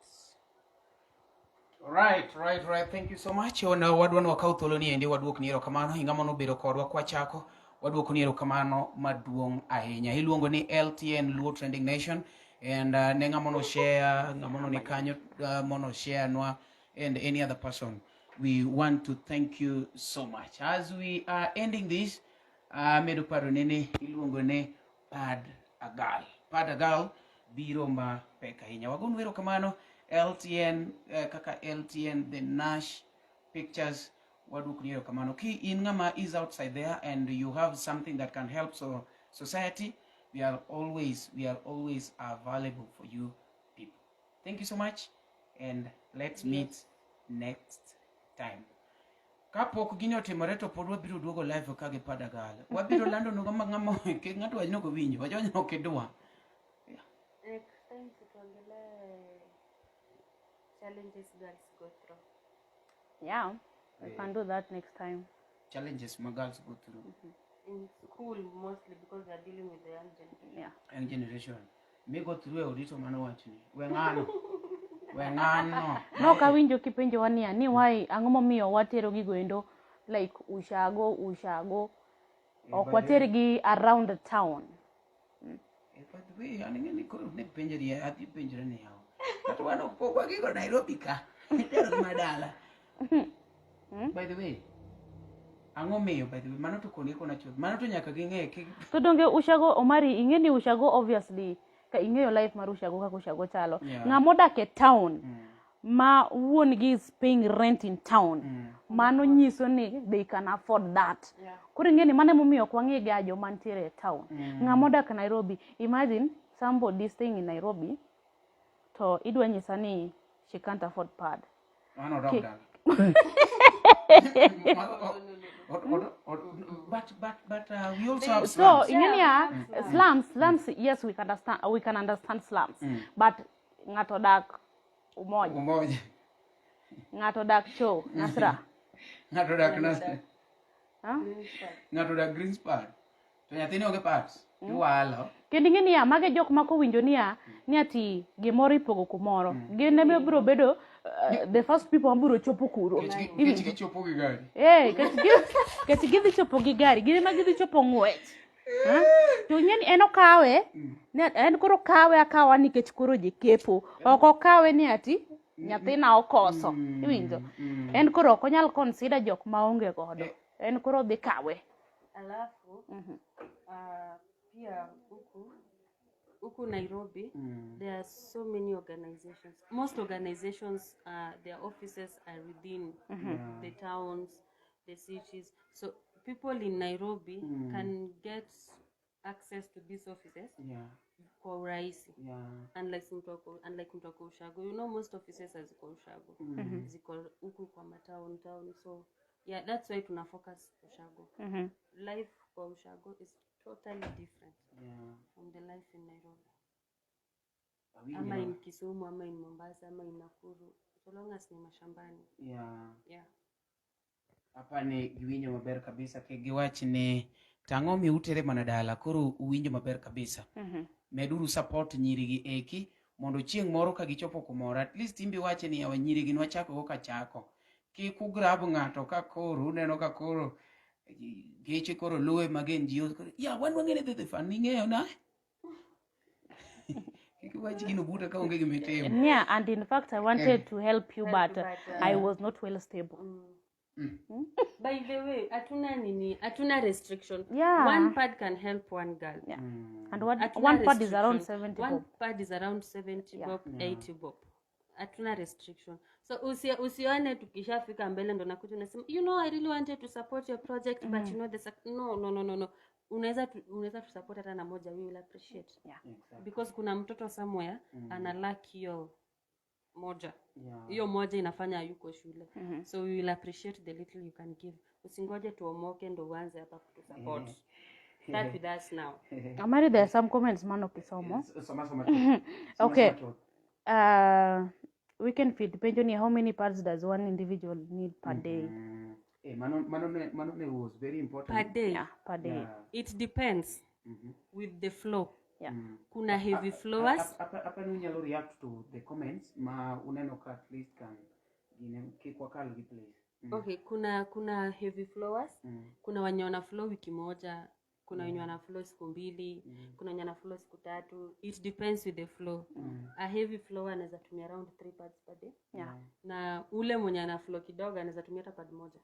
Right. Thank you so much. Ona wadwa ni wakaw thuolo ni endi waduok ni erokamano. Ing'ama nobedo kodwa kwachako, waduok ni erokamano maduong' ahinya. Iluongo ni LTN Luo Trending Nation, and ne ng'ama no share, ng'ama no ni kanyo mono share nwa, and any other person. We want to thank you so much. As we are ending this, medo paro nene iluongo ni Pad Agal. Pad Agal biro mapek ahinya. Wagonu erokamano LTN, kaka LTN The Nash Pictures, waduok ni erokamano. Ki in ng'ama is outside there and you have something that can help so society, we are always available for you people. Thank you so much, and let's meet next time. Kapok gini otimore to pod wabiro duogo live ka gi Pad Agal. Wabiro lando no ng'ama ng'ato wach nok owinjo, wach wach nok idwa. Next time tuongelee challenges girls go through. Yeah, we can do that next time. Challenges my girls go through. In school mostly, because they are dealing with the young generation. Yeah. Young generation. Me go through e odito mano wachni. We ng'ano. We ng'ano. No kawinjo kipenjo wania ni why ang'o momiyo watero gigo endo like ushago ok watergi around the town. By the way, an ing'e ni koro ne penjri adhi penjre ni yawa. Kata wan ok pok wagigo Nairobi ka. Itero gi madala. By the way, ang'o miyo by the way, mano to koni kona chuth. Mano to nyaka ging'e ki To donge ushago Omari ing'e ni ushago obviously ka ing'eyo life mar ushago kaka ushago chalo. Yeah. Ng'ama odak e town ma wuon gi is paying rent in town. Mano nyiso ni they can afford that. Yeah. Koro ing'e ni mano emomiyo ok wang'e ga joma nitiere e town. Ng'ama odak Nairobi, imagine somebody staying in Nairobi to idwa nyisa ni she can't afford pad. Mano odok Ki- dala. But we also have So slums. ing'e niya, slums, yes, we can understand slums. But ng'ato dak Umoja. Umoja. Ng'ato dak Cho, Nasra. Ng'ato dak Nasra. Huh? Ng'ato dak Greenspan. To nyathini onge pads. Iwalo. Kendo ing'e niya, mage jok ma kowinjo niya, ni ati gimoro ipogo kumoro. Gin ema biro bedo the first people mabiro chopo kuro. Nikech gichopo gi gari. Eh, kech gidhi chopo gi gari, gin ema gidhi chopo ng'wech. Ha? To ing'e ni en okawe, ni en koro kawe akawa nikech koro ji kepo. Ok okawe ni ati nyathina okoso. Iwinjo? En koro ok onyal consider jok maonge godo. En koro odhi kawe. Alafu pia huku Nairobi there are so many organizations. Most organizations, their offices are within the towns, the cities. So people in Nairobi can get access to these offices kwa urahisi. Unlike mtu ako ushago. Most offices haziko ushago. Ziko huku kwa matown town. So yeah, that's why tuna focus ushago. Life kwa ushago is totally different from the life in Nairobi. Awinjo. Ama in Kisumu, ama in Mombasa, ama in Nakuru. So long as ni mashambani. Yeah. Hapa ni giwinjo maber kabisa ke giwach ni tang'o mi utere mana dala koro uwinjo maber kabisa. Meduru support nyirigi eki mondo chieng' moro ka gichopo kumoro at least imbi wache ni yawa nyirigi nwachako go kachako. Kik ugrab ng'ato ka koro uneno ka koro geche koro luwe mag NGOs koro ya wan wang'e ni the fund ing'eyo na. Kik iwach gino buta ka onge gima itimo. Yeah, and in fact I wanted to help you, but I was not well stable. By the way, hatuna nini, hatuna restriction. One pad can help one girl. Yeah. And what, Hatuna one pad is around restriction. 70 One bob. Pad is around 70 bob, 80 bob. Hatuna restriction. So usione tukishafika mbele ndo nakuja unasema, I really wanted to support your project, but you know the no, no, no, no, no. Unaweza tu support hata na moja, we will appreciate. Because kuna mtoto somewhere ana lack hiyo moja. Hiyo moja inafanya yuko shule. So we will appreciate the little you can give. Usingoje tuomoke ndo uanze hapa kutusupport. Start with us now. Amari, there are some comments mano kisomo. Soma, soma tu. Soma, Okay. soma tu. We can feed penjo ni how many pads does one individual need per day? Mano ne was very important. Per day. Yeah, per day. It depends with the flow. Kuna heavy flowers. Hapa ni unyalo react to the comments ma uneno ka at least kan gine kik wakal gi place. Okay, kuna heavy flowers. Kuna wenye wana flow wiki moja, kuna wenye wana flow siku mbili, kuna wenye wana flow siku tatu. It depends with the flow. A heavy flower anaweza tumia around 3 pads per day. Na ule mwenye ana flow kidogo anaweza tumia hata pad moja.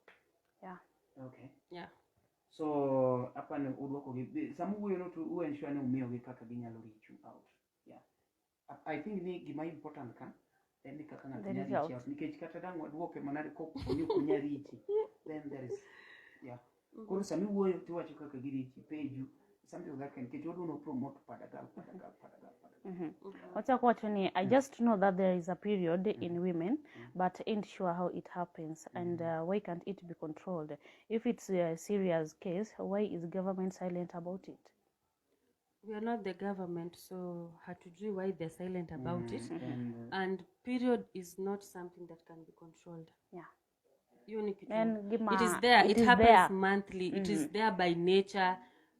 Okay. So hapa ni udwoko gi sama uwuoyo no to u ensure ni umiyogi kaka ginyalo reach you out. Yeah. I think ni gima important ka en ni kaka ng'ato The nyalo reach result. out nikech kata dang' waduoke mana kopo ni ok onyal reach then there is yeah. Koro sama iwuoyo tiwacho kaka gireach page something of that kind nikech wadwa no promote Padagal Padagal Padagal Padagal. Wachako wacho ni I just know that there is a period in women, but ain't sure how it happens and why can't it be controlled? If it's a serious case, why is government silent about it? We are not the government, so hatujui why they're silent about it. And, And period is not something that can be controlled. Hiyo ni kitu. And gima, It is there. It It is happens there. monthly. It is there by nature.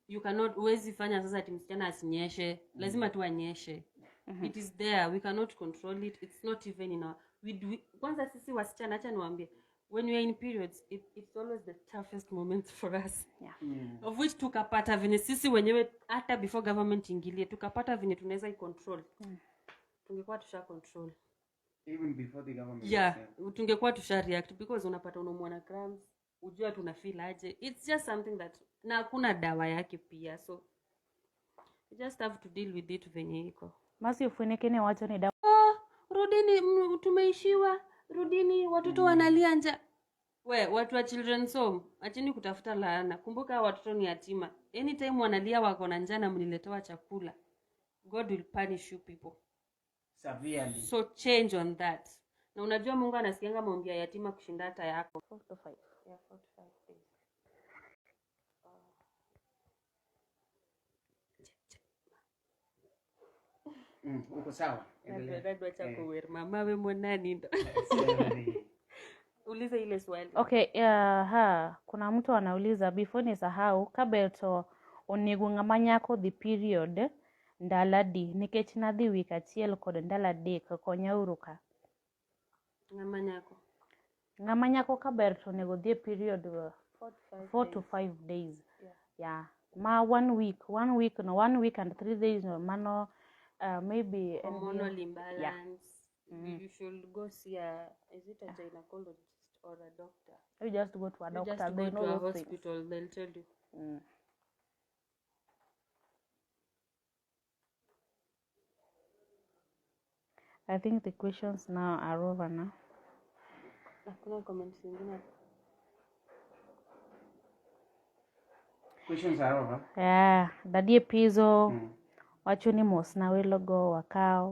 You cannot, huwezi fanya sasa ati msichana asinyeshe. Lazima tu anyeshe. It is there. We cannot control it. It's not even in our, we do, kwanza sisi wasichana, acha niwaambie, when we are in periods, it's always the toughest moments for us. Of which tukapata venye sisi wenyewe hata before government ingilie, tukapata venye tunaweza icontrol. Tungekuwa tusha control. Even before the government. Yeah, tungekuwa tusha react because unapata unaumwa na cramps, ujua tuna feel aje. It's just something that na hakuna dawa yake pia, so you just have to deal with it venye iko. Masi ufunike ni wacho ni dawa. Oh, rudini, tumeishiwa, rudini, watoto wanalia njaa. We, watu wa children's home, acheni kutafuta laana. Kumbuka hawa watoto ni yatima. Anytime wanalia wako na njaa na mniletewa chakula, God will punish you people. Severely. So change on that. Na unajua Mungu anasikianga maombi ya yatima kushinda hata yako. 4 to 5. Yeah, 4 to 5 days. Uko sawa? Endelea. Dada, acha kuwer mama we mwanani ndo. Sorry. Uliza ile swali. Okay, ha, kuna mtu anauliza before nisahau kabel to Onego ng'ama nyako dhi period ndalo adi? Nikech nadhi week achiel kod ndalo 3, konyauru ka. Ng'ama nyako. Ng'ama nyako kaber to onego dhi e period 4 to 5 4 to days. 5 days. Yeah. Yeah. Ma 1 week, 1 week no, 1 week and 3 days no, mano maybe en gi- Hormonal imbalance. Mm. You should go see a, is it a gynecologist or a doctor? You just go to a You doctor, just they go know to a those things. hospital, they'll tell you. I think the questions now are over now. Hakuna comments zingine. Questions are over. Yeah, Dadie Pizzo wacho ni mos na welogo wakaw.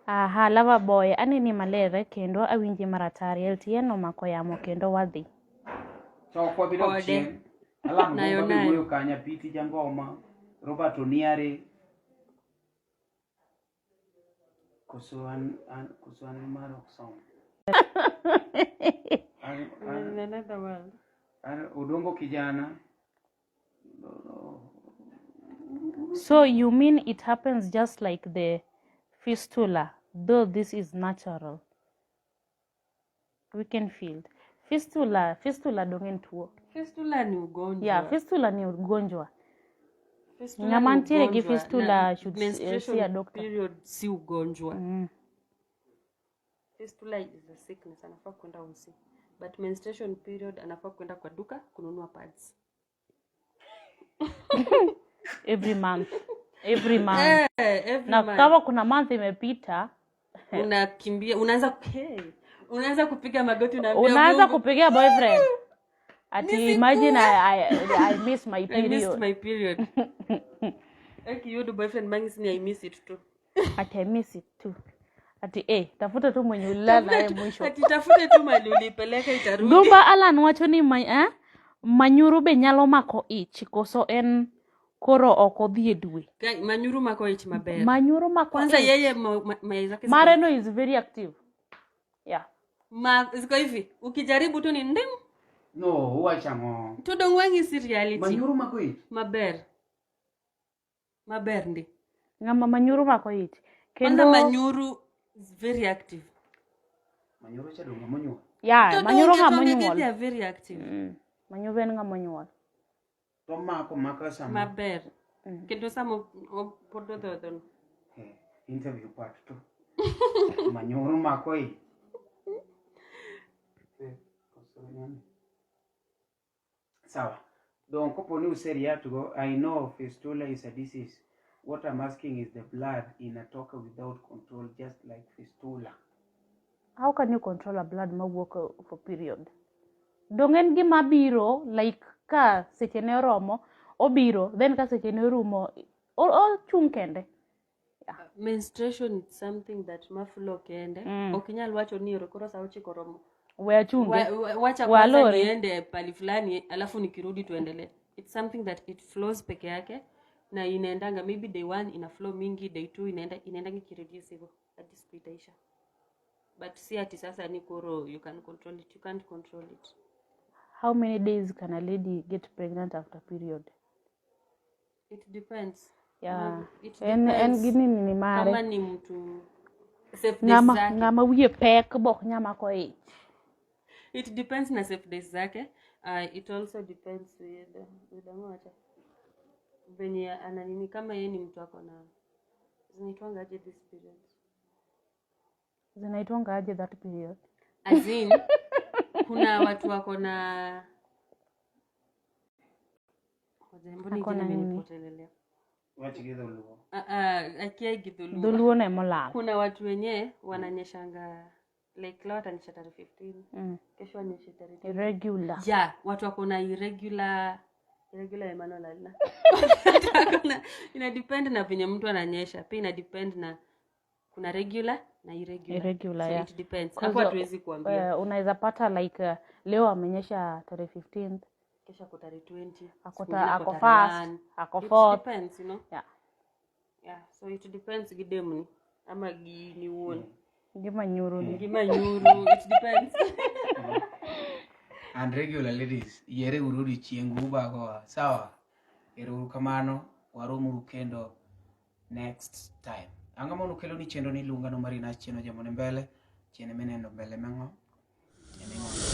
Aha, Lover Boy, aneni maler kendo awinji maratari. LTN omako yamo kendo wadhi. To ok wabi dok Kode. chien. Alan Nayo Gumba be nayo. wuoyo kanya, Piti Jangoma, Robert Oniare. Koso an mar ok som. An, We're in an, another world. an Odongo kijana. No. So you mean it happens just like the fistula, though this is natural. Weekend field. Fistula dong en tuo. Fistula ni ugonjwa. Yeah, fistula ni ugonjwa. Fistula Ng'ama ni ntiere gi ugonjwa, fistula na should menstruation see a doctor. period si ugonjwa. Fistula is a sickness, anafaa kwenda hosi. But menstruation period anafaa kwenda kwa duka kununua pads. Every month. Every month. Eh, every Na month. kama kuna month imepita, Unakimbia, unaanza hey, unaanza kupiga magoti, unaambia unaanza Mungu, kupigia boyfriend. Ati imagine I miss my I missed period. my period. Akiyudo boyfriend mang'isi ni I miss it too. Ati I miss it too. Ati tafuta tu mwenye ulilala naye mwisho. Ati tafute tu mali ulipeleka itarudi. Gumba Alan wacho ni manyuru be nyalo mako ich koso en koro ok odhi e dwe. Manyuru mako ich maber. Manyuru mako Kwanza ich. yeye mayai zake ziko Mare no is very active. Yeah. Ziko hivi. Ukijaribu tu ni ndim. No, uwacho ang'o? To dong wang'i si reality. Manyuru mako ich. Maber. Maber ndi. Ng'ama manyuru mako ich. Kwanza Kendo manyuru is very active. Manyuru cha dong ng'ama onyuol. yeah, To manyuru donge ng'ama tonge onyuol. they are very active. Manyuru en ng'ama onyuol. To mako maka sama. Maber. Kendo sama pod odhodho no. Eh, interview part 2. Manyuru mako ich. Eh, koso nani? Sawa. Don kopo ni useriat go, I know fistula is a disease. What I'm asking is the blood inatoka without control just like fistula. How can you control a blood mawuok for period? Dong en gima biro like ka seche ne oromo obiro, then ka seche ne orumo ochung' kende. Menstruation is something that maflow kende. Ok inyal wacho ni ero koro saa 9 oromo. We achunge. Wacha kwanza Walori. niende pali fulani alafu nikirudi tuendelee. It's something that it flows peke yake na inaendanga maybe day one ina flow mingi, day two inaendanga ikireduce hivyo hadi siku itaisha. But si ati sasa ni koro you can control it. You can't control it. How many days can a lady get pregnant after period? It depends. Yeah. It En depends. gi nini ni mare. Kama ni mtu safe days Ng'ama zake. ng'ama wiye pek bok nyamako ich. It depends na safe days zake. It also depends with ang'o wacha venye ana nini, kama yeye ni mtu ako na zinaitwanga aje this period? Zinaitwanga aje that period? As in, kuna watu wako na, ngoja, mbona Ako ingine na nini? imenipotelelea. Wach gi dholuo. Ah, ah, akia gi dholuo. Dholuo no emolal. Kuna watu wenye wananyeshanga like leo atanyesha tarehe 15, kesho anyeshe tarehe 20. Irregular. Yeah, watu wako na irregular Emmanuel Alina. Ina depend na venye mtu ananyesha, pia ina depend na kuna regular na irregular. Irregular, So yeah. it depends. Cause, Hapo hatuwezi kuambia. Unaweza pata like leo amenyesha tarehe 15th, Kesho ako tarehe 20, ako siku ingine ako ako tarehe first, 1. ako It fourth. depends. Yeah. Yeah, so it depends gi demni ama gi ni wuon. Gi manyuru ni. Gi manyuru, it depends. And regular ladies, yiere uru odiochiengu ubagowa. Sawa? Ero uru kamano, waromuru kendo next time. Ang'o mondo kelo ni chenro ni luonga no Marina chieno jamone mbele, chiene mineno mbele meng'o. Chiene ng'o.